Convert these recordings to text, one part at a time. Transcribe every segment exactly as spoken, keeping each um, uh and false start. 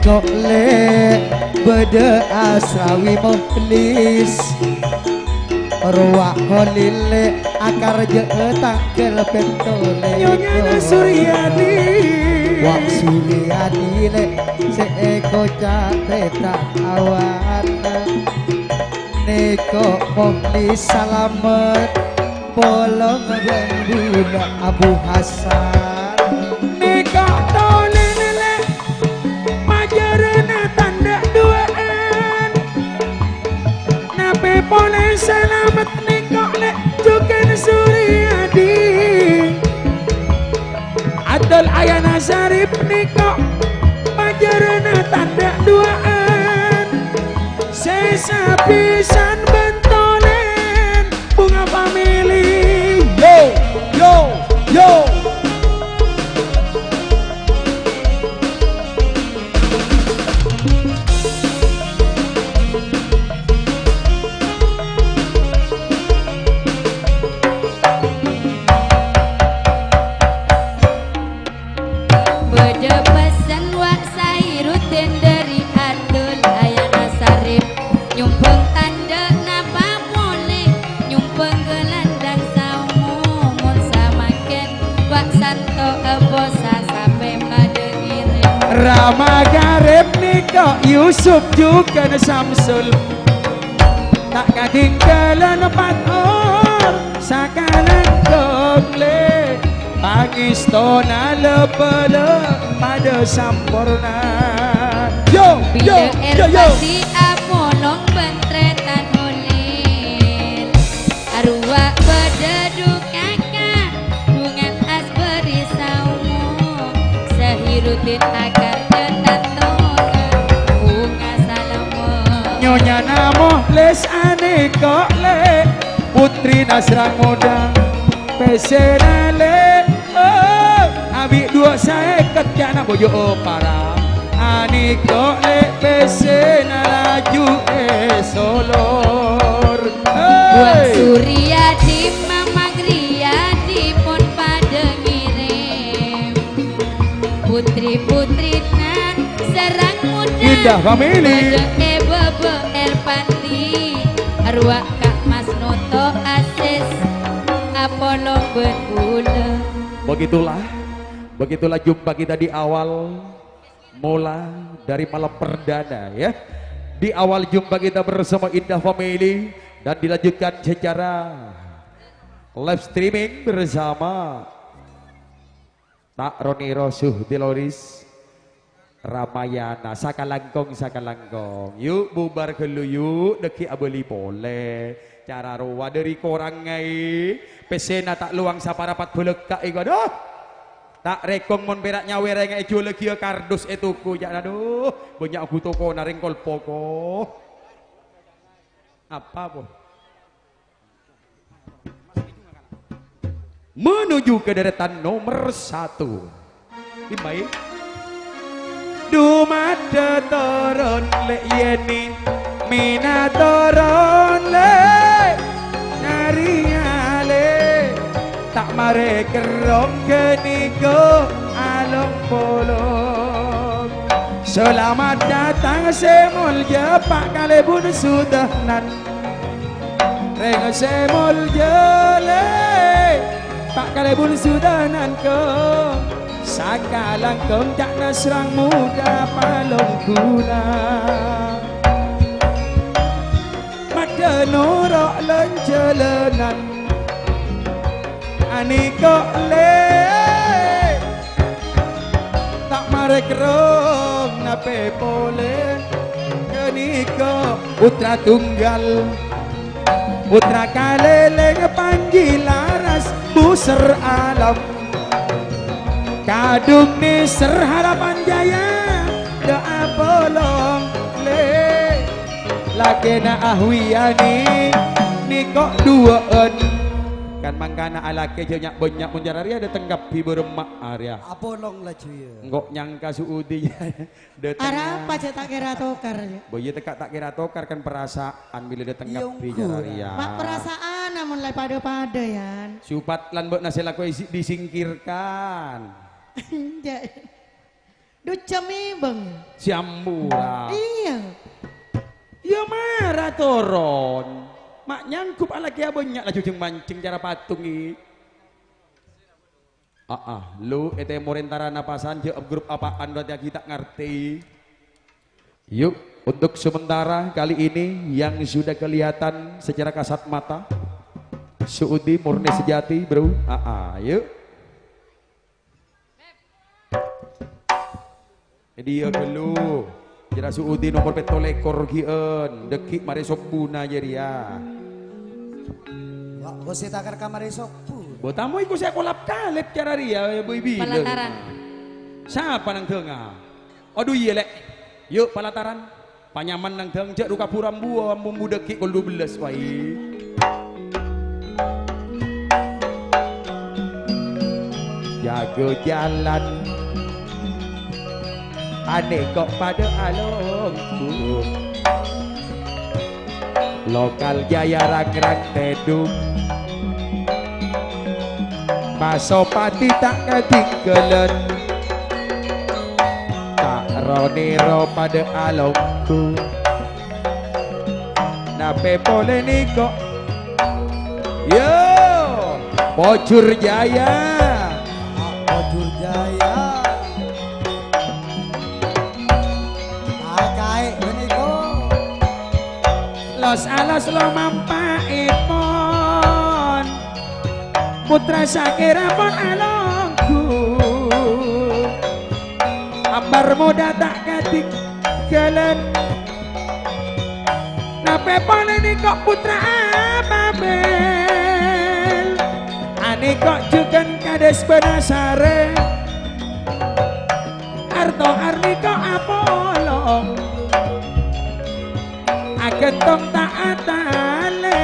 Kok lè' bâdâ asrawi mojlis. Rowa Kholil lè' akarjâ'â tangghâl pètto lè'. Nyonyana Suryadi. Wa' Suryadi lè' sè èkoca' pètak awana. Nèko' mojlis salamet polong bân bulâ Abu Hasan. Nèko' tolèna lè' majârâna tandhâ' duwâ'ân. Napè polè salamet nèko' lè' jhughân Suryadi. Adol Ayana Sarip nèko' majârâna tandhâ' duwâ'ân. Sè sabisân bân tolèn Bunga Family. Yo, yo, yo. Bâdâ pessen Wa' Sairuddin dâri Adul Ayana Sarip, nyombhâng tandhâ' napa polè, nyombhâng ghâlândhâng saomo mon samangkèn Wa' Santo aposa sapè padâ ngèrèm. Rama Garib nèko' Yusuf jhughân Samsul. Ta' kadhingghâlân pat or sakalangkong lè', pangèstona la-bâlâ padâ samporna. Yo, yo, Bilâ yo, yo. Erpati apolong bân trètan Holil. Arowa bâdâ dukaka, bungan asbâri saomo. Sahiruddin akarjâ tanto, bunga salama. Nyonyana Mokhlis anèko' lè', putri Nasrang Muda. Pèssèna lè', oh, abi' duwâ' saèket ca'na bojo' opara. Anèko' lè' pèssèna laju èsolor. Wa' Hey! Suryadi, Mamang Riyadi pon padâ ngèrèm. Putri-putrina Sarang Muda. Indah Family. Bâdâ è bâbâ Erpati. Arowa Ka' Mas Noto Asis. Apolong bân bulâ. Begitulah, begitulah jumpa kita di awal mula dari malam perdana, ya. Di awal jumpa kita bersama Indah Family dan dilanjutkan secara live streaming bersama Ta' Roniro Suhdiloris Ramayana. Sakalangkong, sakalangkong. Yu', bubar ghâllu, yu'. Dhâggi' abâli polè. Cara rowa dâri korang, ngaè. Pèssèna ta' lowang saparapat bâlâkka' èko. Aduh! Ta' rèkong mon pèra' nyawè rèngnga èjhuwâllaghi kardus ètoko, ca'na. Aduh, bânnya' ghu tokona rèng kolpo, ko. Apa, po? Menuju ke deretan nomor satu. Dimmaè. Dumadâ toron lè' yènè, mèna toron lè' narèya lè', ta' marè kerrong ghânèka along-polong. Salamat dâteng sè molja Pa' Kalèbun Sudanan. Rèng sè molja lè', Pa' Kalèbun Sudanan ko. Sakalangkong ca'na Sarang Muda palongguna. Maddhâ noro' lan-jhâlânan. Anèko' lè', ta' marè kerrong napè polè. Ghânèka pottra tunggal, pottra kalèlèng Panji Laras, Buser Alam. Kadhung nèser Harapan Jaya, dâ' apolong lè'. Lakèna Ahwiyani nèko' duwâ'ân. Kan mangkana alakè jhâ' nya'-bânnya' mon cara rèya dâteng kabbhi bârâmma arèya. Apolong laju, ya. Engko' nyangka su'udi, ya. Dâteng. Arapa jhâ' ta' kèra tokar, ya? Bo, iyâ, tekka' ta' kèra tokar, kan perasaan bilâ dâteng kabbhi, ya, cara rèya. Mak perasaan, amun la padâ-padâ, Yan. Supat lan bâ'na sè lako isi-, disingkirkan. Enjâ'. Ducca mèbâng. Siambura. Iyâ. Yâ mara toron. Ma' nyanggup alakèa bânnya' laju jhâng-manjhâng cara patung, è. Aa, lu è tèmorèn tarana pasan jhâ' grup apaan, berarti ghi' ta' ngartè. Yuk, untuk sementara kali ini yang sudah kelihatan secara kasat mata, Suudi murni sejati, Bro. Aa, yuk. È ḍiyâ ghâllu. Jârèya Suudi nomor pètto lèkor ghi'ân. Ḍâggi' marè sobbhuna jârèya. Wa', Gusti takar ka marè sobbhu. Bo tamoy ku sè kolap-kalèp cara rèya, Bu Ibi. Palataran. Sapa nang dhângnga? Adhu, iyâ, Lè'. Yuk, palataran. Panyaman nang dhâng jhâ' ru kabhuru ambu, ambu ḍâggi' kol dua belas wae. Jâgâ jhâlân, anè' ko' paḍâ alongghu. Lokal jârèya rang-rang tèḍung. Pasopati ta' katinggalan. Ta' ro-nèro paḍâ alongghu. Napè polè nèko? Yo, Pojhur Jaya. Pojhur Jaya. Akaè' ghâniko. Los-alos lo mampa'èpon. Pottra sakèra pon alongghu. Ambar moḍâ ta' katinggalan. Napè polè nèko pottra Ababil. Anèko jhughân kaḍâs bânasarè. Arto arnèko apolong. Aghântong ta' atalè.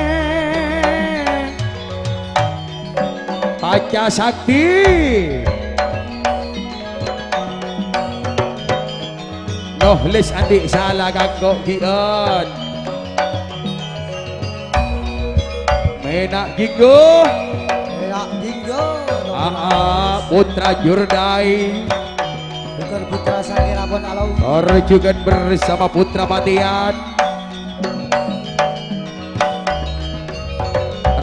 Paca Sakti. Noh, lis andi' sala kanggo ghi'ân. Mena' Ginggo. Mena' Ginggo. Aa, Putra Jurdai. Bukan putra sakèra pon along. Tor jhughân bersama Putra Patian.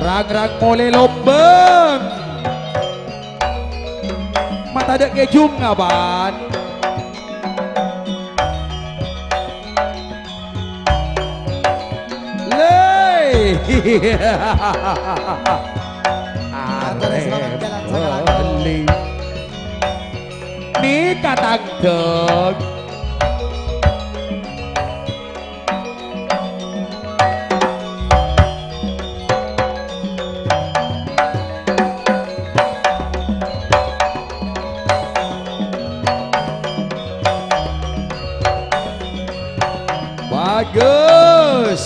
Rang-rang molè lombâng. Mata ḍâ' kejung apan. Lè. Atur selamat jalan, sakalangkong. Arep beli. Nika tangdhâng. Bagus.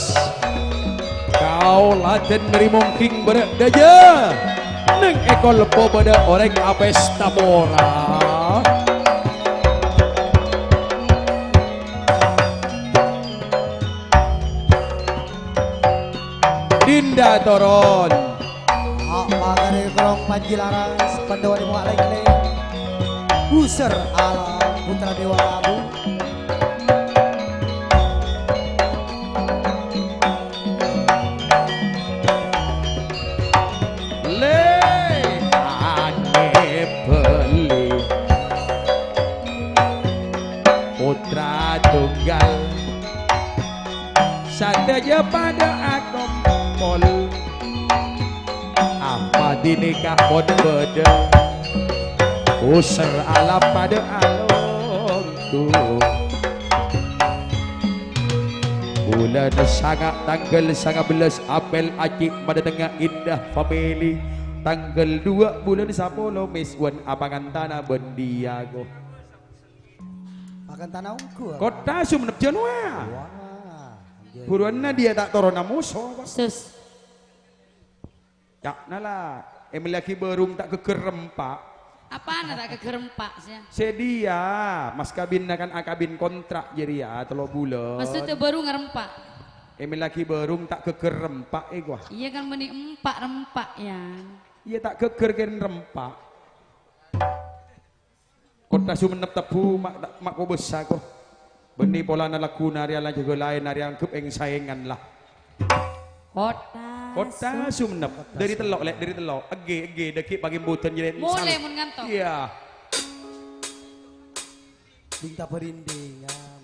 Kaulâ dhân ri mongking bârâ' ḍâjâ. Neng è kolpo bâḍâ orèng apesta pora. Dinda toron. Apa kare kerong panji laras, pandawa di muka leng-leng. Buser ala putra dewa labu. Le ane beli putra tunggal. Sadhâjâ padhâ akompol. Apa dinika pon bâḍâ. User alam padhâ alongghu. Bulân sanga' tangghâl sanga bellâs April aji' madâtengnga Indah Family. Tangghâl ḍuwâ' bulân sapolo Miswan apangantana bân Diago. Pakantana ongghu, apa? Kottha Sumenep Januar. Wah, iya. Buruanna dia ta' toronna moso, Pak. Sus. Ca'na la, emellaghi bârung ta' ghâgghâr rempa'. Apana ta' ghâgghâr rempa', sè? Sè dia, mas kabinna kan akabin kontrak jârèya tello bulân. Maksudnya bârung rempa'? Emellaghi bârung ta' ghâgghâr rempa', eh, gua. Iya kan bânnè empa' rempa', ya. Iya ta' ghâgghâr kèng rempa'. Kottha Songennep tabu ma', ma' kobâsa, ko. Bânnè polana lagghuna rèya la jâgâ laèn arèya anggep èng-saèngan la. Kottha Kottha Songennep. Dhâri tello', Lè', dhâri tello'. Èngghi, èngghi, dhâggi' pagimbudan jârèya. Molè mon ngantok. Iyâ. Bintang berinding, amun.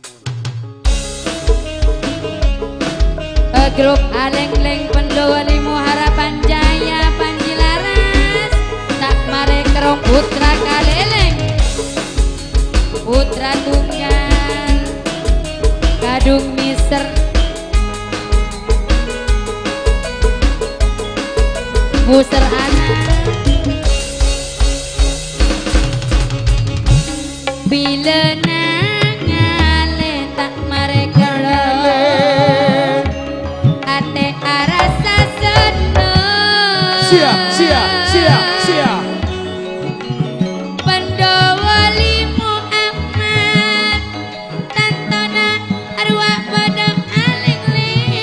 Eh, grup Alèng-lèng Pendowo Limo Harapan Jaya Panji Laras, ta' marè kerrong putra kalèlèng, putra tunggal, kadhung mèsèr. Mèsèr ana'. Bilâ nangalè ta' marè kello'. Atè arassa senneng. Siya, siya, siya, siya. Pendowo Limo Ahmad. Tantona arowa padâ alèng-lèng.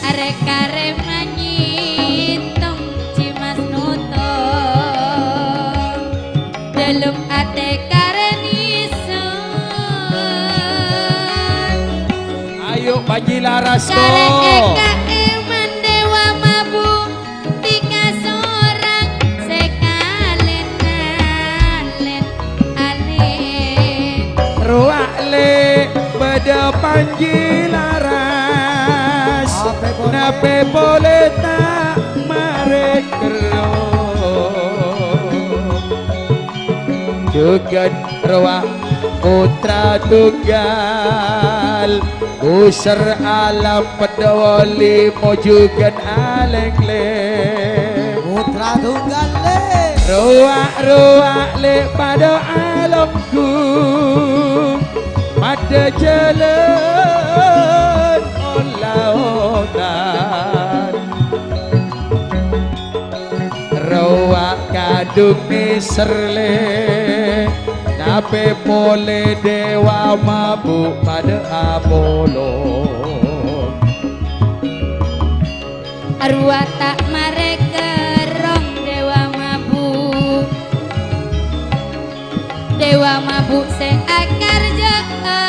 Arè-karè manyèttong cèmas notong. Dâlem atè karè nèsèr. Ayo, Panji Laras, ko. Karè èka èman dèwa mabuk. Tika sorang sè kalèn-alèn alè. Rowa' lè' padâ Panji Laras, napè polè ta' marè kerrong. Jhughân rowa' putra tunggal, Mèsèr alam Pendowo Limo jhughân alèng-lèng. Putra tunggal lè'. Rowa'-rowa' lè' padâ alongghu, padâ jhâlân olaonan. Rowa' kadhung mèsèr lè', napè polè dèwa mabuk padâ apolong. Arowa' ta' marè kerrong dèwa mabuk. Dèwa mabuk sè akarjâ'â.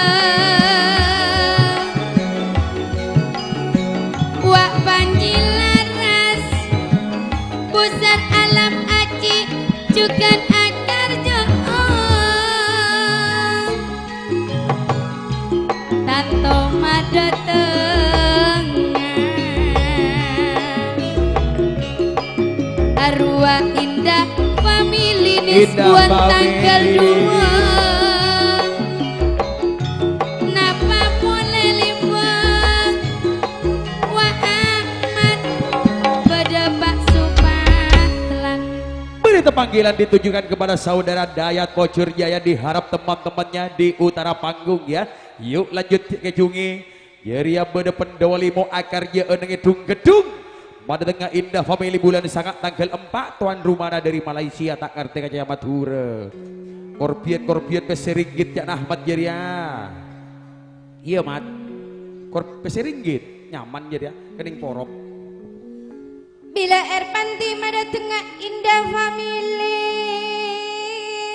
Wa' Panji Laras, Mèsèr alam aji jhughân akarjâ'â. Tanto madâtengnga. Arowa' Indah Family Indah Nisbuan Family. Tangghâl dua. Napa polè limbang? Wa' Ahmad, padâ Pak Supatlang. Berita panggilan ditujukan kepada saudara Dayat Pojur Jaya, diharap teman-temannya di utara panggung, ya. Yuk, lanjut kejungi. Jârèya bâdâ Pendowo Limo akarjâ'â neng è Dhung-Geddhung. Madâtengnga Indah Family bulân sanga' tangghâl empa', towan rumana dâri Malaysia, ta' ngartè ka ca'na Madhurâ. Korbiyan-korbiyan pèssè ringgit ca'na Ahmad jârèya. Iyâ, Mat. Kor-, pèssè ringgit. Nyaman jârèya. Kenning porop. Bilâ Erpanti madâtengnga Indah Family.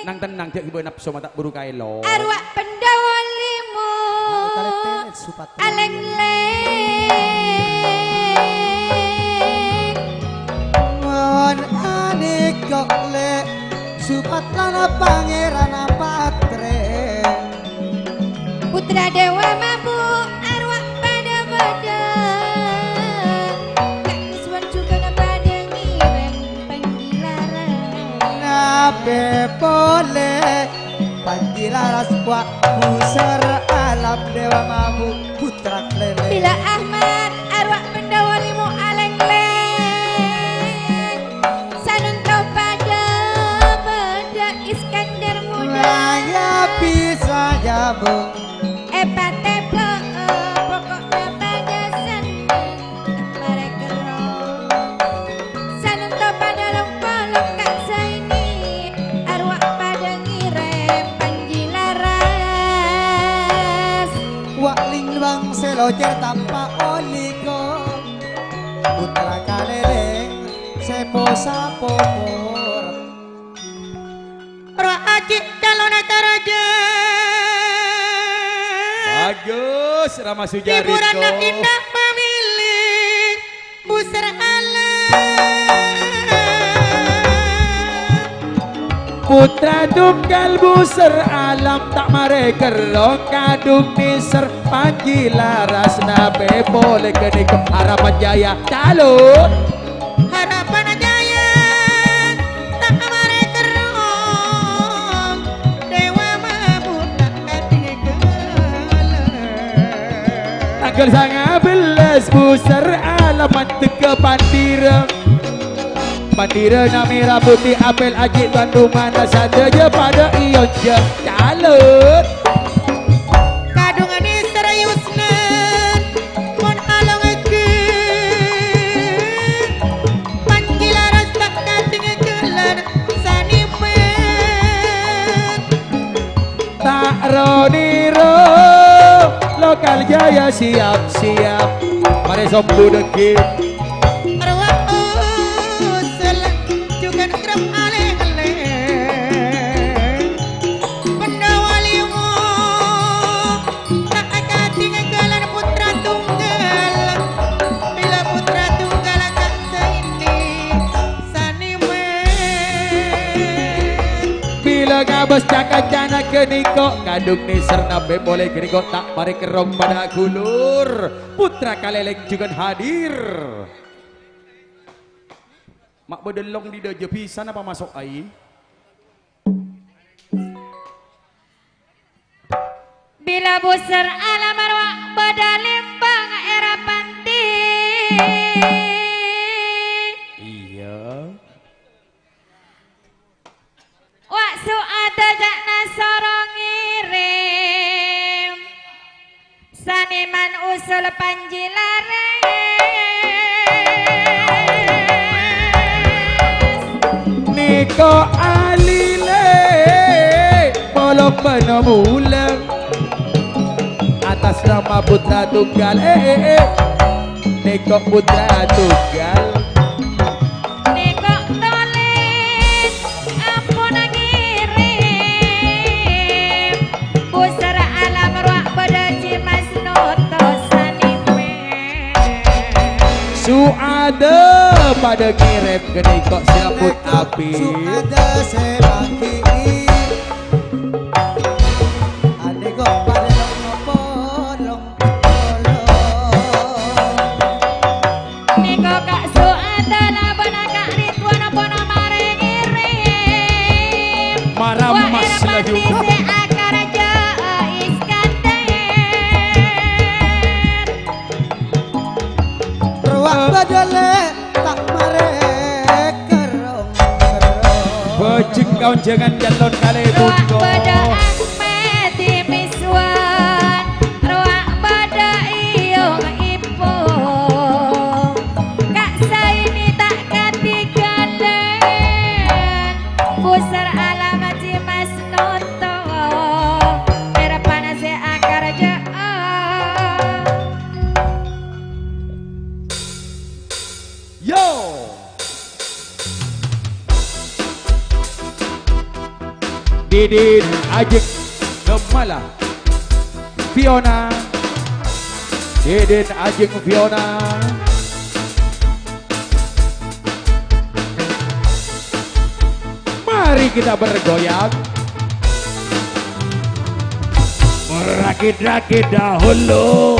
Nang tennang, jhâ' ghibâ napso, ma' ta' buru kaèlo. Arowa' Pendowo Limo. Alèng-lèng. Mon anèko lè', Supatlana Pangèranna Patrè. Putra Dèwa Mabuk arowa' padâ-padâ. Ka'dissowan jhughân padâ ngèrèm Panji Laras. Napè polè Panji Laras wa' Mèsèr alam Dèwa Mabuk putra kalèlèng. Bilâ Ahmad arowa' Pendowo Limo alèng-lèng. Sanonto padâ bâdâ Iskandar Muda. Raya bisa jabung. Èpatèbâ'â, poko'na padâ senneng. Marè kerrong. Sanonto padâ long-polong ka' Zaini. Arowa' padâ ngèrèm Panji Laras. Wa' limbang sè locèr tampa' oliko. Putra kalèlèng sè posa popo. Rama Sujari, hiburanna kok. Indah pamili, Buser Alam. Putra tunggal Buser Alam ta' marè kerrong, kadhung nèser panji laras, napè polè ghânèka Harapan Jaya. Calon. Harapan Jaya ta' marè kerrong, Dewa Mabuda katinggalan. Tangghâl sanga bellâs Buser Alam mandhek ka Pandhira. Pandhirana mèra putih apel ajhi' tuan rumana sadhâjâ padâ èyonjhâng. Calon. Kadhung nèser yusnan mon alongèghi. Panji laras ta' katinggalan sanèmèn. Ta' ro-nèro, Lokal Jaya siap-siap. Marè sombu dhâggi'. Rowa usul jhughân kerrong alèng-alèng. Pandhawa lèmo ta' katinggalan putra tunggal. Bilâ putra tunggal ka'dinto sanèmèn. Bilâ ngabâs ca-kancana ghânèka, kadhung nèser napè polè ghânèka, ta' marè kerrong padâ aghulur. Putra Kalèlèng jhughân hadir. Ma' bâdâ long dâjâ bhisan apa maso' aè? Bilâ Buser Alam rowa bâdâ lèmbâng è Rapanti. Iyâ. Wa' Su'ada jhâ' nasoro ngèrèm. Sanèman usul panji laras. Nèko alilè polong bâno molè. Atas nama putra tunggal, eh, eh, eh. Nèko putra tunggal. Nèko tolè ampon ngèrèm. Buser Alam rowa bâdâ Cimas Noto sanèmèn. Su'ada padâ ngèrèm ghânèka sè ampon apè. Su'ada sè bâghi'i. Andèko padâ long-nopolong. Nèko Ka' Su'ada labâna Ka' Ridwan pono marè ngèrèm. Mara wa' mas Erpati laju. Sè akarajâ Iskandar. Rowa bâdâ lè ta' marè kerrong-kerrong. Bajeng kaonjhângan calon kalè rowa bhunto. Bâdâ Ahmad Miswan, rowa bâdâ Iyong Ipong. Ka' Saini ta' katinggalan, Buser Alam Cimas Noto, Erpana sè akarajâ. Yo! Didin ajeng Gemala Fiona. Didin ajeng Fiona. Mari kita bergoyang. Rakit-rakit dahulu.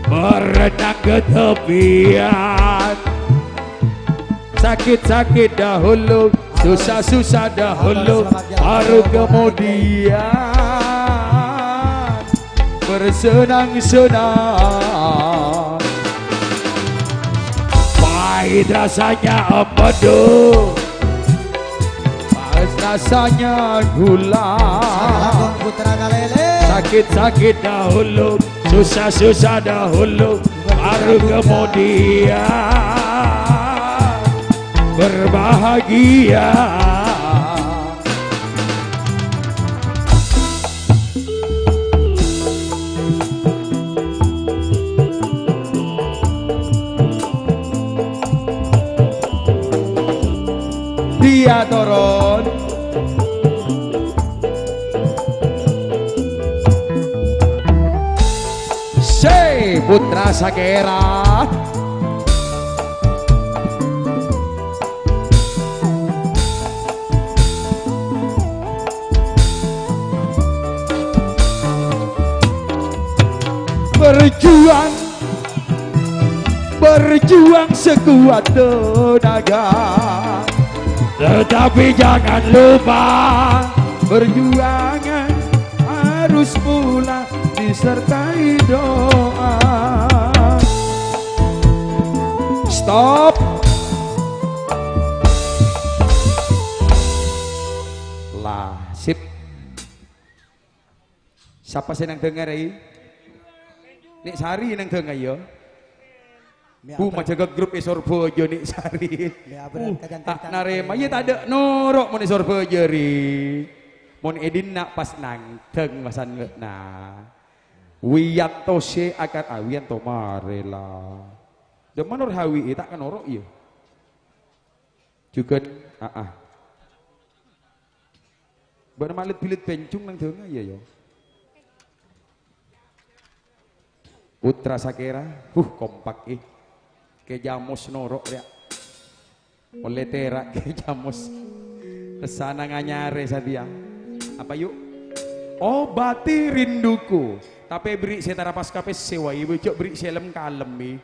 Berenang ke tepian. Sakit-sakit dahulu, susah-susah dahulu, baru kemudian bersenang-senang. Pahit rasanya empedu, pahit rasanya gula. Salam Putra Kalele. Sakit-sakit dahulu, susah-susah dahulu, baru kemudian berbahagia. Dia turun. Rasa kera. Berjuang, berjuang sekuat tenaga. Tetapi jangan lupa, perjuangan harus pula disertai doa. Stop. Lah, sip. Sapa sè nang dângngâr, Rai? Nèk Sari nang dângngâr, ya? Bu, majaga grup è Sorbhâjâ, Nèk Sari. Uh, ta' narèma, iyâ tadâ' noro' mon è Sorbhâjâ, Ri. Mon è dinna' pas nangdâng, pasan, na. Wiyanto sè akar, ah, Wiyanto marè, la. Dâ' manor hawi, eh, ta' kanoro', iyâ. Jhughân, aa. Bâ'na ma' lèt-bilèt bhânjhung nang dângngâr, iyâ, yâ. Putra Sakera, huh, kompak, eh. Kè Jamos noro', rèya. Ollè tèra' Kè Jamos. Ressana nganyarè satèya. Apa, yu'? Obati rinduku. Tapè bherri' sè tarapas ka pèssè, wâi, bâjâ' bherri' sè lem-kalem, eh.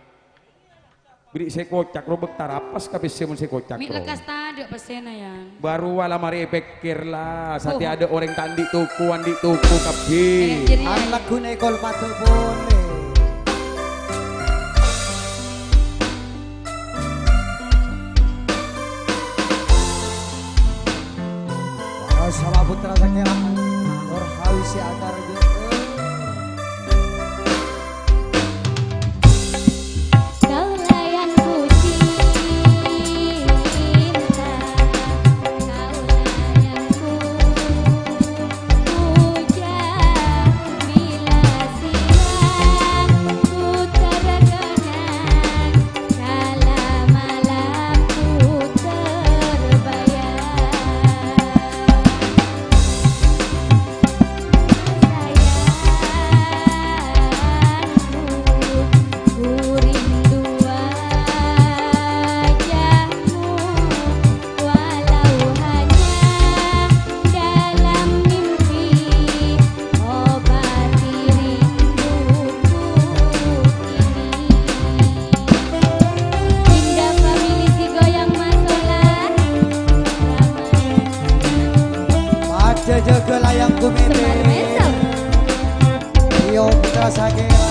Bherri' sè kocak rowa bâk tarapas ka pèssè mon sè kocak rowa. Mè' lekkas tadâ' pèssèna, Yang. Bâru wala marè èpèkkèr, la. Satèya adâ' orèng ta' andi' toko, andi' toko kabbhi. An lagghuna èkol padâ polè. Wah, sama putra sakèra. Nor hawi sè akar jâ. Kau layang ku cinta, kau layang ku puja, bila siang ku terkenang, kala malam ku terbayang. Sayangku, ku rindu wajahmu, walau hanya dalam mimpi, obati rinduku ini. Indah family si goyang masola. Padâ jâgâ layang kumètè. Semar Meso. Rio Putra Sakèra.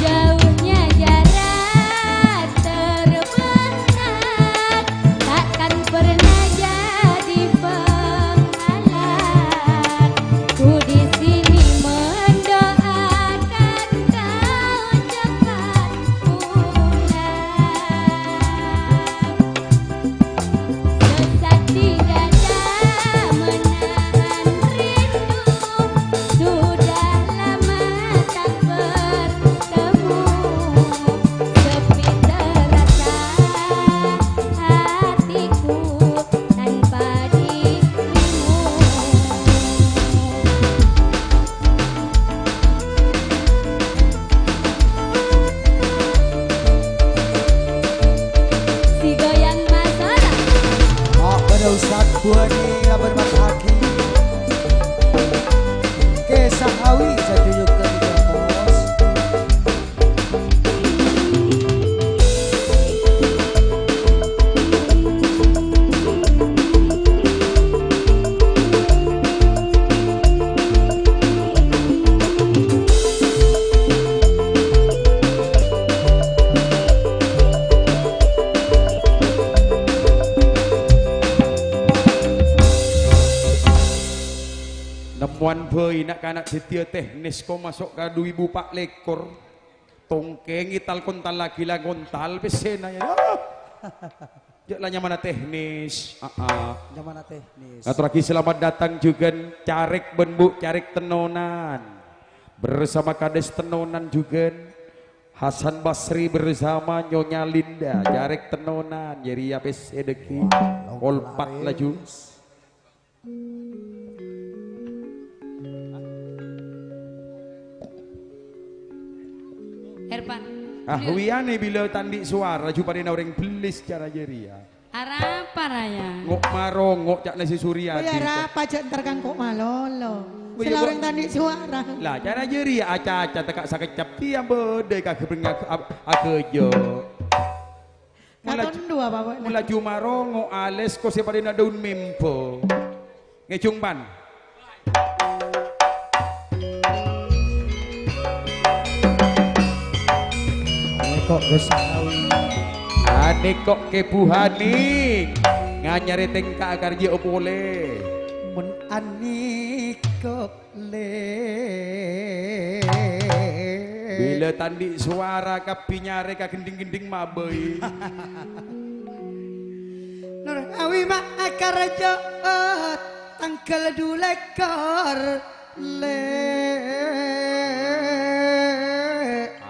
Jauhnya jarak terbelah, takkan pernah jadi penghalang. Ku di sini mendoakan kau cepat pulang. Sesak di dada menahan rindu, sudah lama tak bertemu. Sepi terasa hatiku tanpa dirimu. Si goyang masola. Mak pada Ustaz Buani, apa Mas Haki? Kisah Hawi, saya tunjukkan di kampus. Nemmowan bhâi na'-kana' dhâddhiyâ teknis ko' maso' ka du èbu pa' lèkor. Tongkèngè tal-kontal laghi la ngontal pèssèna, ya. Jhâ' la nyamana teknis. Aa. Nyamana teknis. Ngaturraghi selamat datang jhughân Carèk bân Bu Carèk Tennonan. Bersama Kades Tennonan jhughân. Hasan Basri bersama Nyonya Linda, Jarek Tenonan, Jeriya P C Deki, Wah, Kolpat laris. Laju. Erpan. Ah, wiyane bila tandhi' suara, ju padina oreng bellis cara Jeriya. Arapa, Raya? Ngo' marongo' ca'na si Suryadi. Wih, arapa, ja' entar kan ko' malolo. Wih, sela ko' oreng tandhi' suara. Lah, cara Jeriya aca-aca teka' sakeccap tiang bede kagebreng ag-, ag-, agejo. Mula Katon dua, Bapak. Mula ju marongo' ales ko' se padina daun membo. Ngejung pan. Aneko Gus Awi. Aneko Kebuhani. Nganyare tengka akarja pole. Mon aneko le. Bila tandhi' suara kabbi nyare ka gending-gending mabai. Nur Awi ma' akarja, eh, tanggal dhu lèkor, Lè'.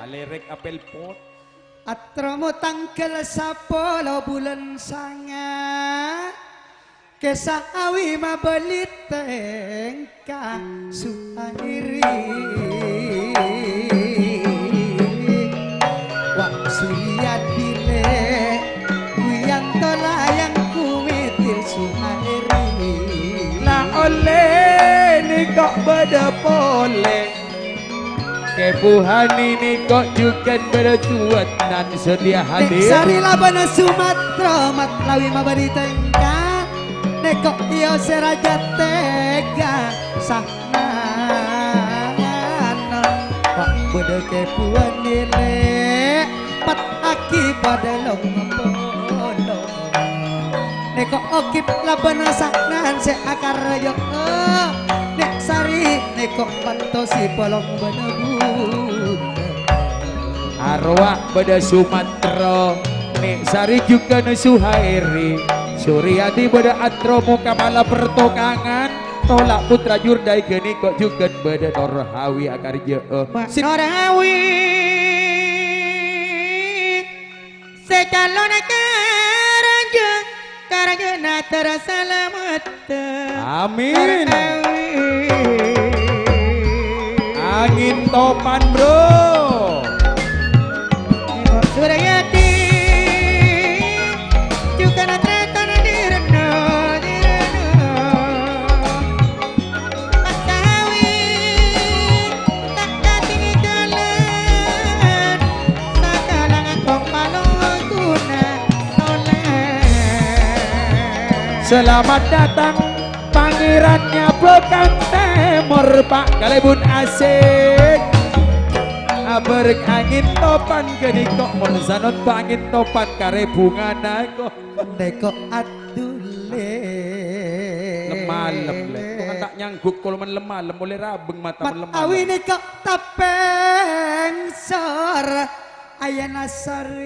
Alerek apel pot. Atromo tanggal sapolo bulan sanga. Kesa Awi mabali tengka Suhairi. Wa' Suryadi le', Wiyanto layang kumitil Suhairi. La olle niko' bâdâ polè. Kebuhani niko' jughân bâdâ cuwânan setia hadir. Nek Sari labâna Sumatera, Matlawi mabâri tengka. Neko' iyo se raja tega sahnan. Wa' bâdâ kebuhani le', pat aki padâ long polo. Neko' okip labâna sahnan se akarjo. Nek Sari neko' pantosi polong bâdâ bu. Arwah bâdâ Sumatera, Nek Sari jughân Suhairi, Suryadi bâdâ Atromo Kamala Pertokangan, Tolak Putra Jurdai ghâniko' jughân bâdâ Norhawi akarjâ'â. Sip. Norhawi se calon karaja, karajana terra salamet. Amin. Angin topan, bro. Surayati, juga natratan di reno, di reno. Makawi, tak katinggalen, sakala ngangkong palung guna. Selamat datang, Pangerannya Bokang Temor, Pak, kalebun asik. Abareng angin topan ganiko, mon sanon angin topan kare bungana ko. Neko adule. Lemalem, le. Kok tak nyangguk koloman lemalem, oleh rabeng mata Mat lemalem. Awi neko tapeng sor ayana sarip.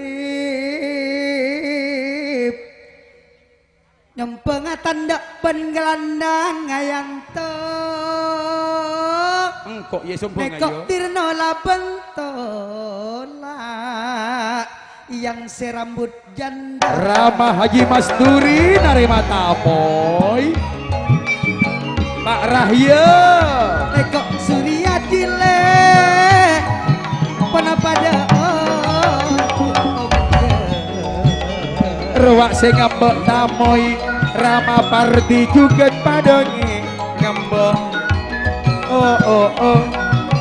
Nyempenga tandha' ban gelandang ayanto. Engko' ye sombong. Neko ayo. Tirno laben tola' yang serambut janda. Rama Haji Masturi narema tamoy. Pak Rahya. Neko Surya Dile. Pona pada, oh, oh, oh. Rowa' se ngambe' tamoy, Rama Pardi jugan padha nge-, ngambe'. Oh, oh, oh.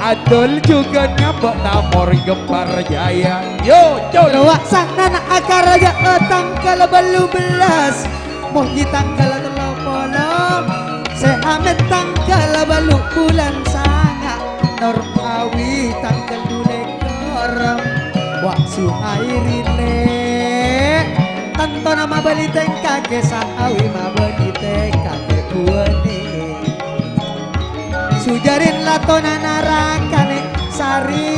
Adol jugan ngambe' tamor Gempar Jaya. Yo, cul. Rowa' sanana akaraja tanggal balu bellas. Moji tanggal tello polo. Se amet tanggal balu bulan sanga. Nor awi tanggal dulekor. Wa' Suhairi le. Tantona mabali tengka ke Sahawi mabali tengka ke buwani. Sujarin latona narakane sari.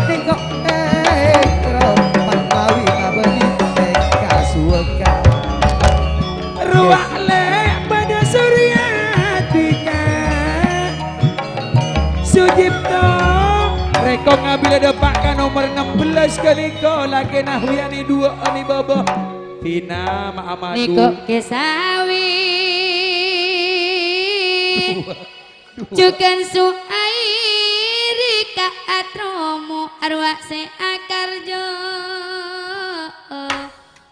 Nengko ekro mabali mabali tengka suweka. Ruwak le pada Surya Dika. Sujipto. Reko ngabile da Las kalèko lakèna Wiyani duwâ'ân è bâbâ. Dina ma' amadu. Nèko kè sawi. Jughân Su'airi ka atromo arwah sè akarjo.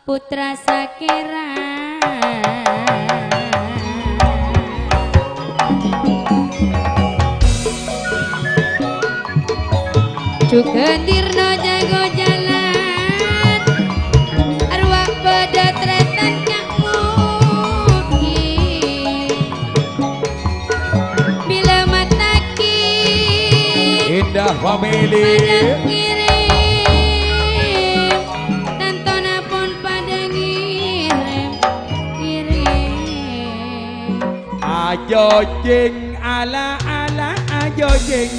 Putra Sakèra. Jughân Dirno jâgâ jhâlân, arwah padâ tarètan Ka' Mugi. Bilâ matagi Indah Family. Padâ ngèrèm, tantona pon padâ ngèrèm, ngèrèm. Ajo jeng, ala, ala, ajo jeng.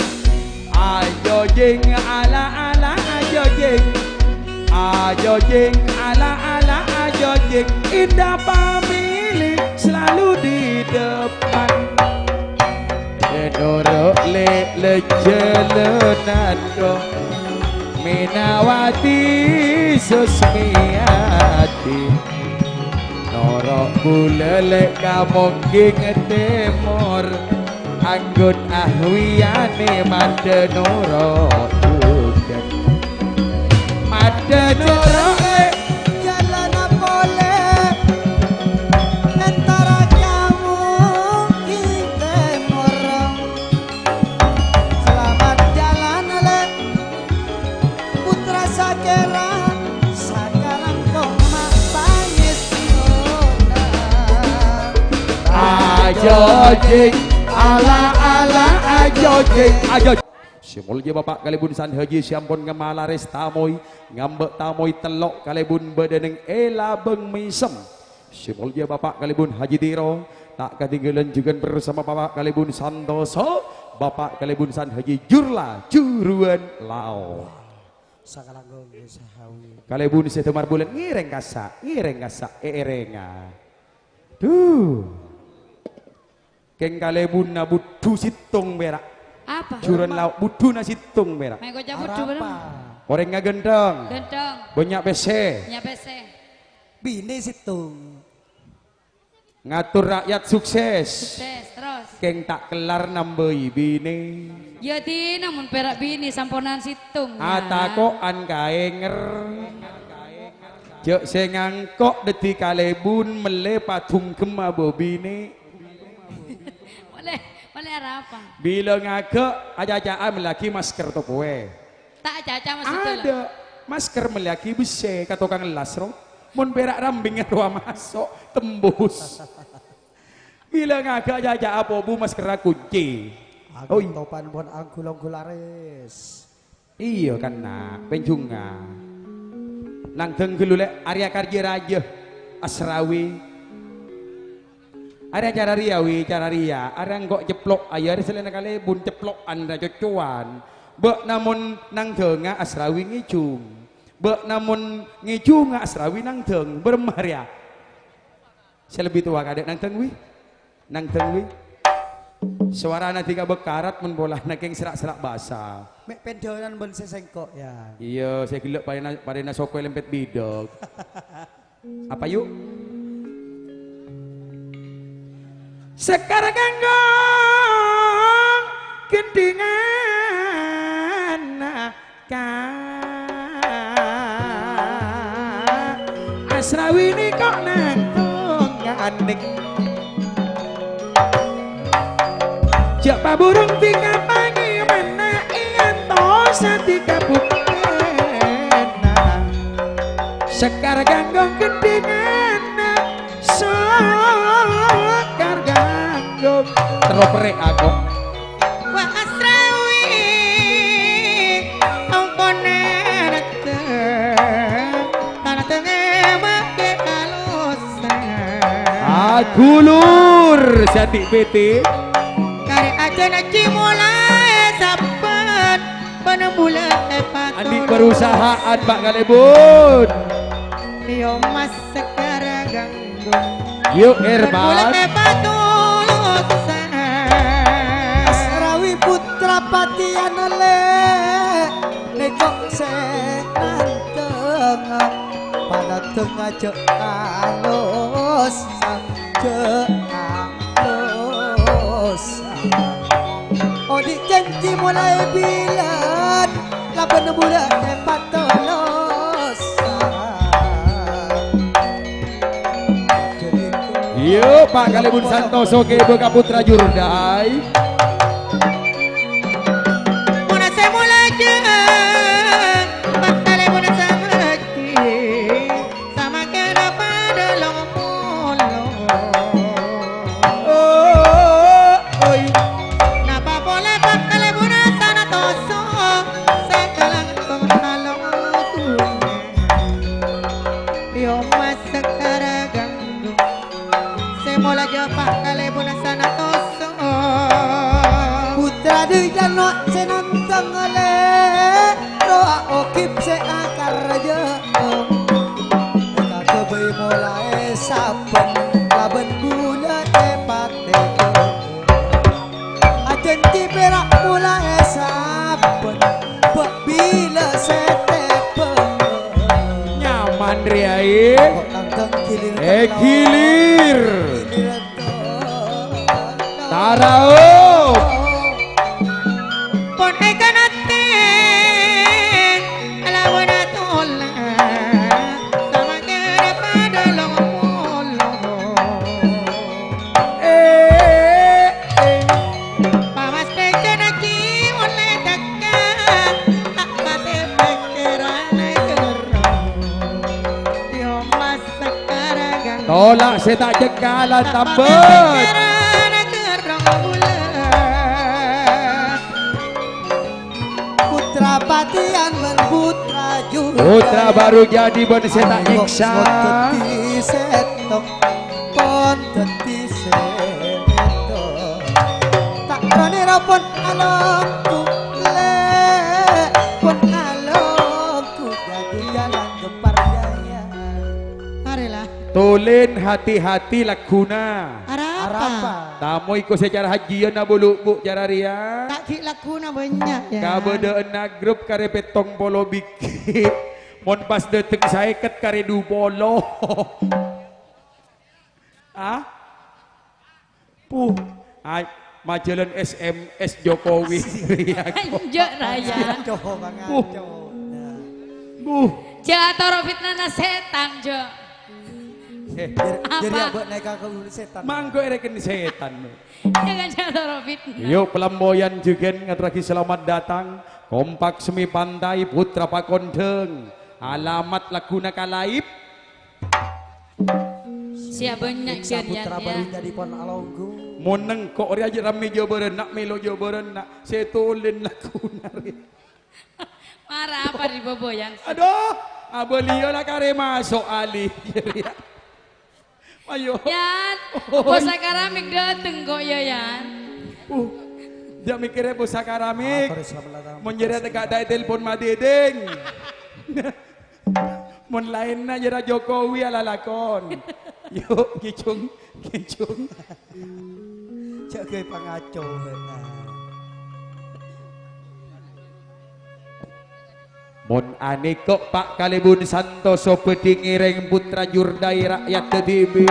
Ajo jeng, ala, ala, ajo jeng. Ajo jeng, ala, ala, ajo jeng. Indah Family selalu di depan. Noro' lè' lejjhâlânan dong, Menawati Susmiyati. Noro' bulâ lè' ka Mongging Tèmor, anggun Ahwiyani mandhâ noro' jhughân. Mandhâ noro' lè'. Jhâlâna polè, ngantara kamu kè tèmor. Salamet jhâlân, Lè'. Putra Sakèra, sakalangkong ma' pangèstona. Ajo jeng, ala, ala, ajo jeng, ajo. Sè molja Bapa' kalèbun San Haji sè ampon ngamallarès tamoy, ngambâ' tamoy tello' kalèbun bâdâ neng è Labâng Mèsem. Sè molja Bapa' kalèbun Haji Tiro, ta' katèngghâlân jhughân bersama Bapa' kalèbun Santoso, Bapa' kalèbun San Haji Jurla, Juruan Lao. Sakalangkong sahawi. Kalèbun sè damar bulân ngèrèng kassa', ngèrèng kassa', èèrènga. Duh. Kèng kalèbunna budhu sèttong pèra'. Apa? Juran lao' budhuna sèttong pèra'. Mèko cabut dulu. Arapa? Orèngnga ghântheng. Ghântheng. Bânnya' pèssè. Bânnya' pèssè. Binè sèttong. Ngatur rakyat sukses. Sukses, terros. Kèng ta' kellar nambâi binè. Yâ, dina mon pèra' binè samponan sèttong, yâ. Atako'an kaènger. Jhâ' sè ngangko' dhâddhi kalèbun mellè padhung ghemma bâbinè. Molè, molè arapa? Bilâ ngaghâ' acaca'a mellèaghi masker tokowè. Ta' acaca maksud kaulâ. Adâ', masker mellèaghi bessè ka tokang ellas, ro. Mon pèra' rambing rowa maso', tembus. Bilâ ngaghâ' acaca'a pobu maskerra kunci. Oi. Anggun topan pon anggul-anggul laris. Iyâ, kan, Na', pènjhungnga. Nangdhâng ghâllu, Lè', arèya karjâ rajâ Asrawi. Arèya cara rèya, wi, cara rèya. Arèya engko' ceplo', ayo, arèya sèllèna kalèbun ceplo'an, ra coccowan. Bâ'na mon nangdhângnga Asrawi ngèjhung. Bâ'na mon ngèjhungnga Asrawi nangdhâng, bârâmma rèya? Sè lebbi towa kadâ' nangdhâng, wi. Nangdhâng, wi. Sowarana dhika bekarat mon polana kèng sera'-sera' basa. Mè' pendhânan bân sè sengko', yâ. Iyâ, sè ghellâ' parèna, parèna soko lempet bidhâk. Apa, yu'? Sekar kanggo gendhingan. Ka Asrawi nèko nangkong ngandhek. Jhâ' paburung dhika pangèmanna èantos dhika buktèna. Sekar kanggo gendhinganna, sekar kanggo terro perrè' ako. Wa Asrawi, ampon nètè, tanatengè makè alusan. Agulur sè andi' pètè. Karè ajân ajhi molaè sabbhân panembulâ èpatolong. Andi' perusahaan, Pak Kalèbun. Dio mas sekar ganggu. Yu', Erman. Panembulâ èpatolong. Asrawi putra patiyan, Lè', nèko sè Ngajak alus, ngajak alus. Odi' janji molaè bilân, labân bulâ èpatolus. Iyâ, Pa' Kalèbun Santoso kèbâ ka Putra Jurdai. Mon sè molaè jhâ', Pa' Kalèbun Santoso. Samangkèna padâ long-polong. Oh, oi. Napa polè Pa' Kalèbun Santoso sè kalangkong halong kuwi. Yo mas sekara ganggu. Sè molaè jhâ' Pa' Kalèbun Santoso. Putra Dwijano sè nantang lè, rowa ogib sè akarjâ. Èkagabây molaè sabbhân, labân bulâ èpatèbâ. Ajhânjhi pèra' molaè sabbhân, bâ' bilâ sè tèbâ. Nyaman, rè, aè. Kok tantang gilir. Eh, gilir. Tarao. Pon èkanatè, lawan tola, samangkèna padâ long-polong. Eh, eh. Pamas pèjâna ki ollè dhâkka, ta' patè pèkkèran gherrong. Yo mas Tola' sè ta' jhângkalan tambât. Putra patiyan bân putra jurda. Putra baru jadi bân sè ta' nyèksa. Pon dhâddhi sèttong, pon dhâddhi sèttong. Ta' ronè ra pon alonggu, lè', pon alonggu, jhâgâ jhâlân Gempar Jaya. Arèya la. Tolèn hati-hati lagghuna. Arapa? Arapa? Tamo iko sè cara hajiyân abu-lubu cara rèya. Ta' ghi' lagghuna bânnya', yâ. Kabâdâ'ânna grup karè pèttong polo bighi'. Mon pas dâteng saèket karè du polo. Ah? Puh, ay, majâlân S M S Jokowi. Enjâ', Raya. Ngaco, Bang, ngaco. Puh. Nah. Puh. Jhâ' atoro' fitnana sètan, jhâ'. Eh, jâr-, jârèya bâ'na èkakabul sètan. Mangko èrèken sètan. Jhâ' atoro' fitna. Yo, pelamboyan jhughân ngaturraghi selamat datang. Kompak Semi Pantai Putra Pakondhâng. Alamat lagghuna kalaib. Siap bânnya' Putra jhân, yâ. Baru jadi pon alonggu. Mon nengko' rèya jhâ' rammè jhâbârân, na' mèlo jhâbârân, na' sè tolèn lagghuna rè. Mara apa di boboyan? Aduh, abâliyâ la karè maso' Ali. Ayo. Yan, oi. Bosa karamik dâteng ko' yâ, Yan. Uh, jhâ' mèkkèrè bosa karamik. Mon jârèya teka' ta' ètelpon Madedeng. Mon laènna jârèya Jokowi alalakon. Yu, kècong, kècong. Jhâ' ghâbây pangaco, bâ'na. Mon anèko' Pa' Kalèbun Santoso bhâdhi ngèrèng Putra Jurdai ra'yadda dhibi'.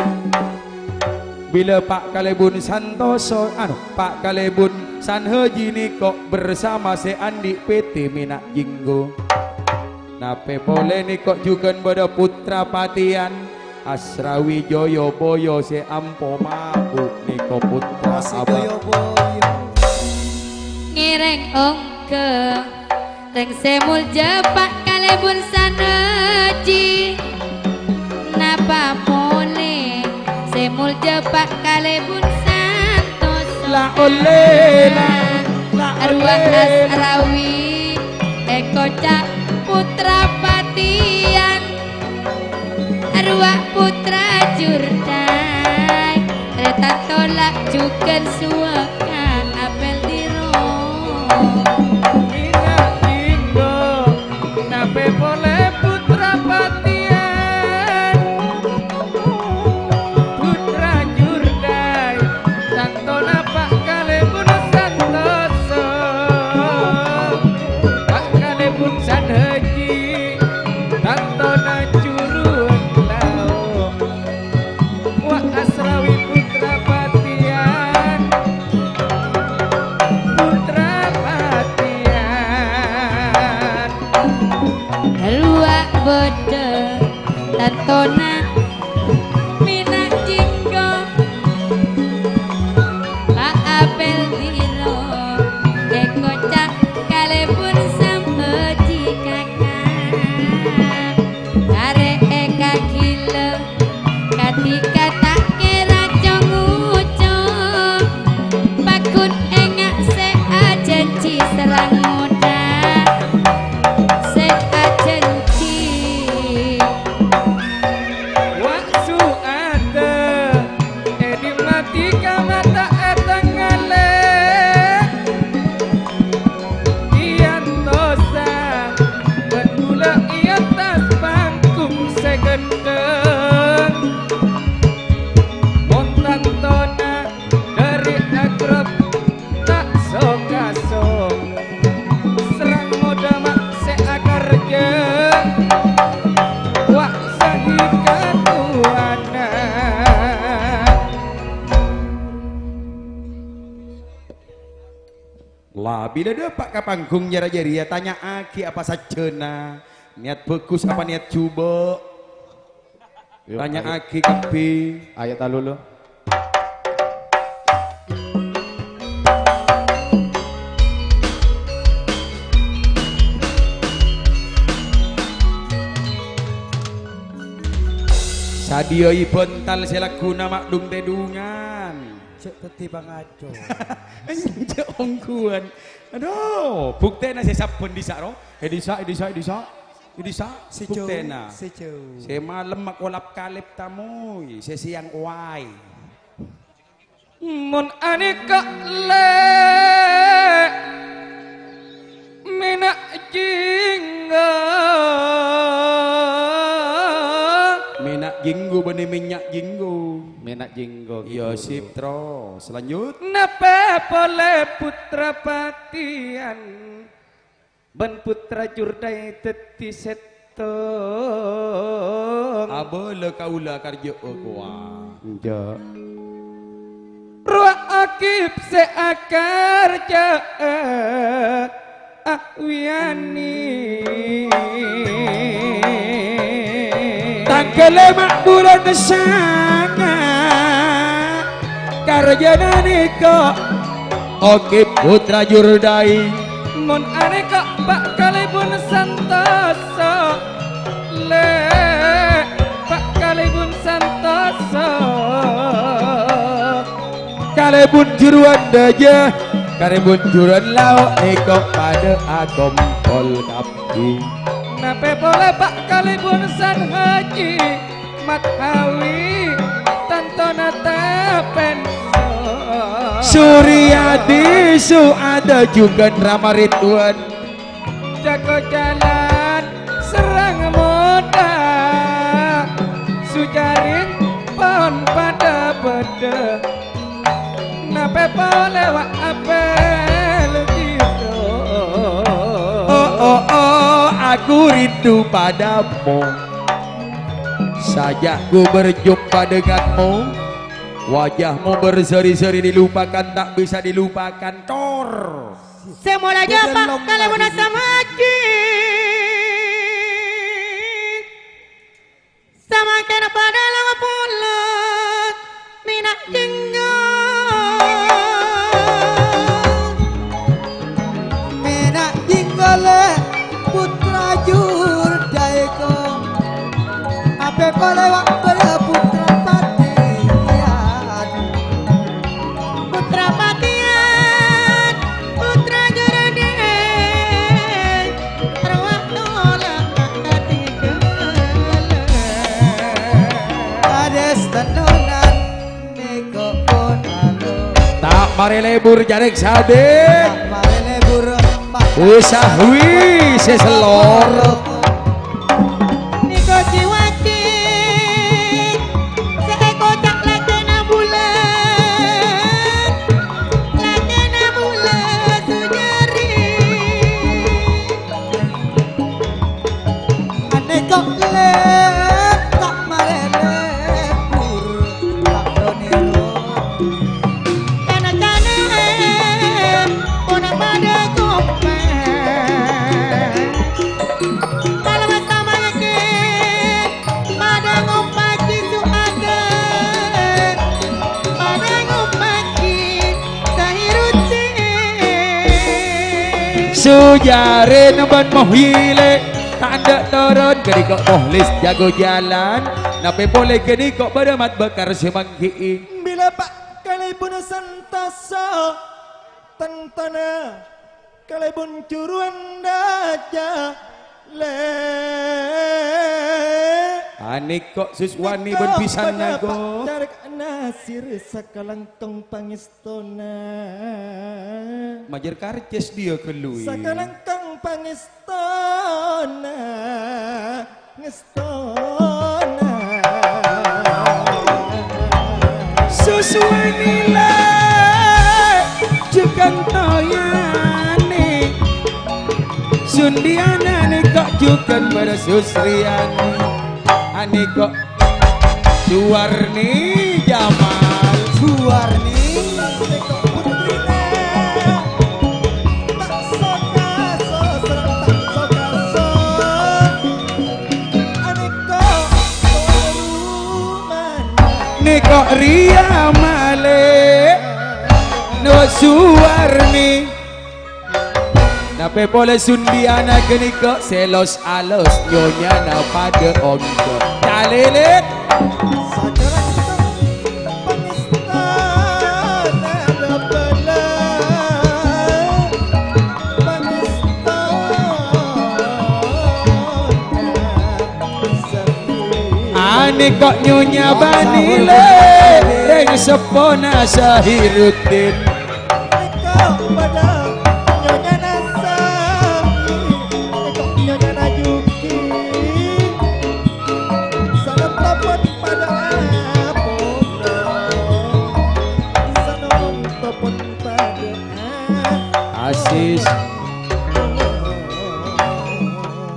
Bilâ Pa' Kalèbun Santoso, anu, Pa' Kalèbun Sanhaji nèko' bersama sè andi' pètè mèna' jinggo. Napè polè nèko' jhughân bâdâ Putra Patiyan, Asrawi Joyoboyo sè ampo mabuk nèko' Putra Abang. Ngèrèng ongghâ, rèng sè moljâ Pa' Kalèbun Sanhaji. Napa polè sè moljâ Pa' Kalèbun Santoso. La ollè, la, la ollè. Arwah Asrawi èkoca' Putra Patiyan. Arwah Putra Jurdai, rè tanto la jhughân suwâkka apèl dhiro. Ina' dinggo, napè polè Putra Patiyan. Putra Jurdai, tantona Pa' Kalèbun Santoso. Pa' Kalèbun Sanhaji, tantona Jurun. Allah, bilâ dâpa' ka panggung nyara jârèya, tanya'aghi apa sajjhâna. Niat bhâghus apa niat jhubâ'? Yo, Tanya'aghi kabbhi. Ayo, talulu. Sadhiyâi bhântal sè lagghuna ma'dhum tèdhungan. Jhâ' dhâddhi pangaco. Jhâ' ongghuwân. Adhu, buktèna sè sabbhân dhisa', ro. È dhisa', è dhisa', è dhisa'. È dhisa', sè jhâu, buktèna. Sè jhâu. Sè malem makolap kalèp tamoy, sè sèyang owaè. Mon anèka lè' mèna' jinggo. Mèna' jinggo bânnè mènnya' jinggo. Mèna' jinggo, Iyâ, gitu. Sip, terros. Lanjut. Napè polè putra patèyan bân putra jurdhâi dhâddhi sèttong. Abâlâ kaulâ karjâ'â kowa. Enjâ'. Rowa akib sè akarjâ'â awiyani. Tangghâlâ ma' bulân sanga', karjâna nèka Okib putra jurdhâi. Mon anèka pa' kalèbun santosa, lè', pa' kalèbun santosa. Kalèbun juruwân dâjâ, kalèbun juruwân lao', nèko padâ akompol kabbhi. Napè polè pa' kalèbun san haji, Mat Hawi, tantona tapèn so. Suryadi, Su'ada, jhughân Rama Ridwan. Jago jalan serrang moda, Sujarin pon padâ bâdâ. Napè polè wa' apèl gitu. Oh, oh, oh, aku rindu padamu. Sajak ku berjumpa denganmu, wajahmu berseri-seri dilupakan, tak bisa dilupakan. Tor. Sè molajâ pa' kalèbun asamaji. Samangkèn padâ la polo' mèna' jinggo. Mèna' jinggo lè' putra jurdhâi ko. Apè polè wa' bârâ putra patèyan. Putra patèyan, putra jurdhâi. Arwah tola' ka katinggalan. Ades tenonan nèko pon anu. Ta' marè lebur Jarèk Sadin. Ta' marè lebur, Pak. Usahwi sè sellor. Nèko jiwaji sè èkoca' lakèna bulân. Lakèna bulân Sujari. Anèko lè' ta' marè lebur, ta' ronèro. Kana-kana pona padâ kompak. Kalau sama yakin padâ ngompagi Su'adan, padâ ngompagi Sahiruddin. Sujarin bân Muhyile, tandhâ toron ghâniko Muhlis jago jalan. Napè polè ghâniko bâdâ Mat Bakar sè mangghi'i. Bilâ pa' kalèbun santosa, tantona kalèbun juruwân dâjâ lè'. Anèko Suswani bân Bisan Nago. Carèk Nasir sakalangkong pangèstona. Majâr karcis dhiyâ ghâllu, è. Sakalangkong pangèstona. Ngestona. Suswani lè' jhughân Toyani. Sundiana nèko jhughân bârâ Susriyani. Anèko Suwarni Jamal. Suwarni nèko putrina. Ya malè, no Suwarni. Napè polè Sundiana ghânèka sè los-alos nyonyana padâ ongghâ. Calèlèt. Anèko nyonya bâni lè, rèng seppona Sahiruddin. Anèko padâ nyonya Nasa, anèko nyonya Najuki. Sanonto pon padâ apola. Sanonto pon padâ apola. Asis.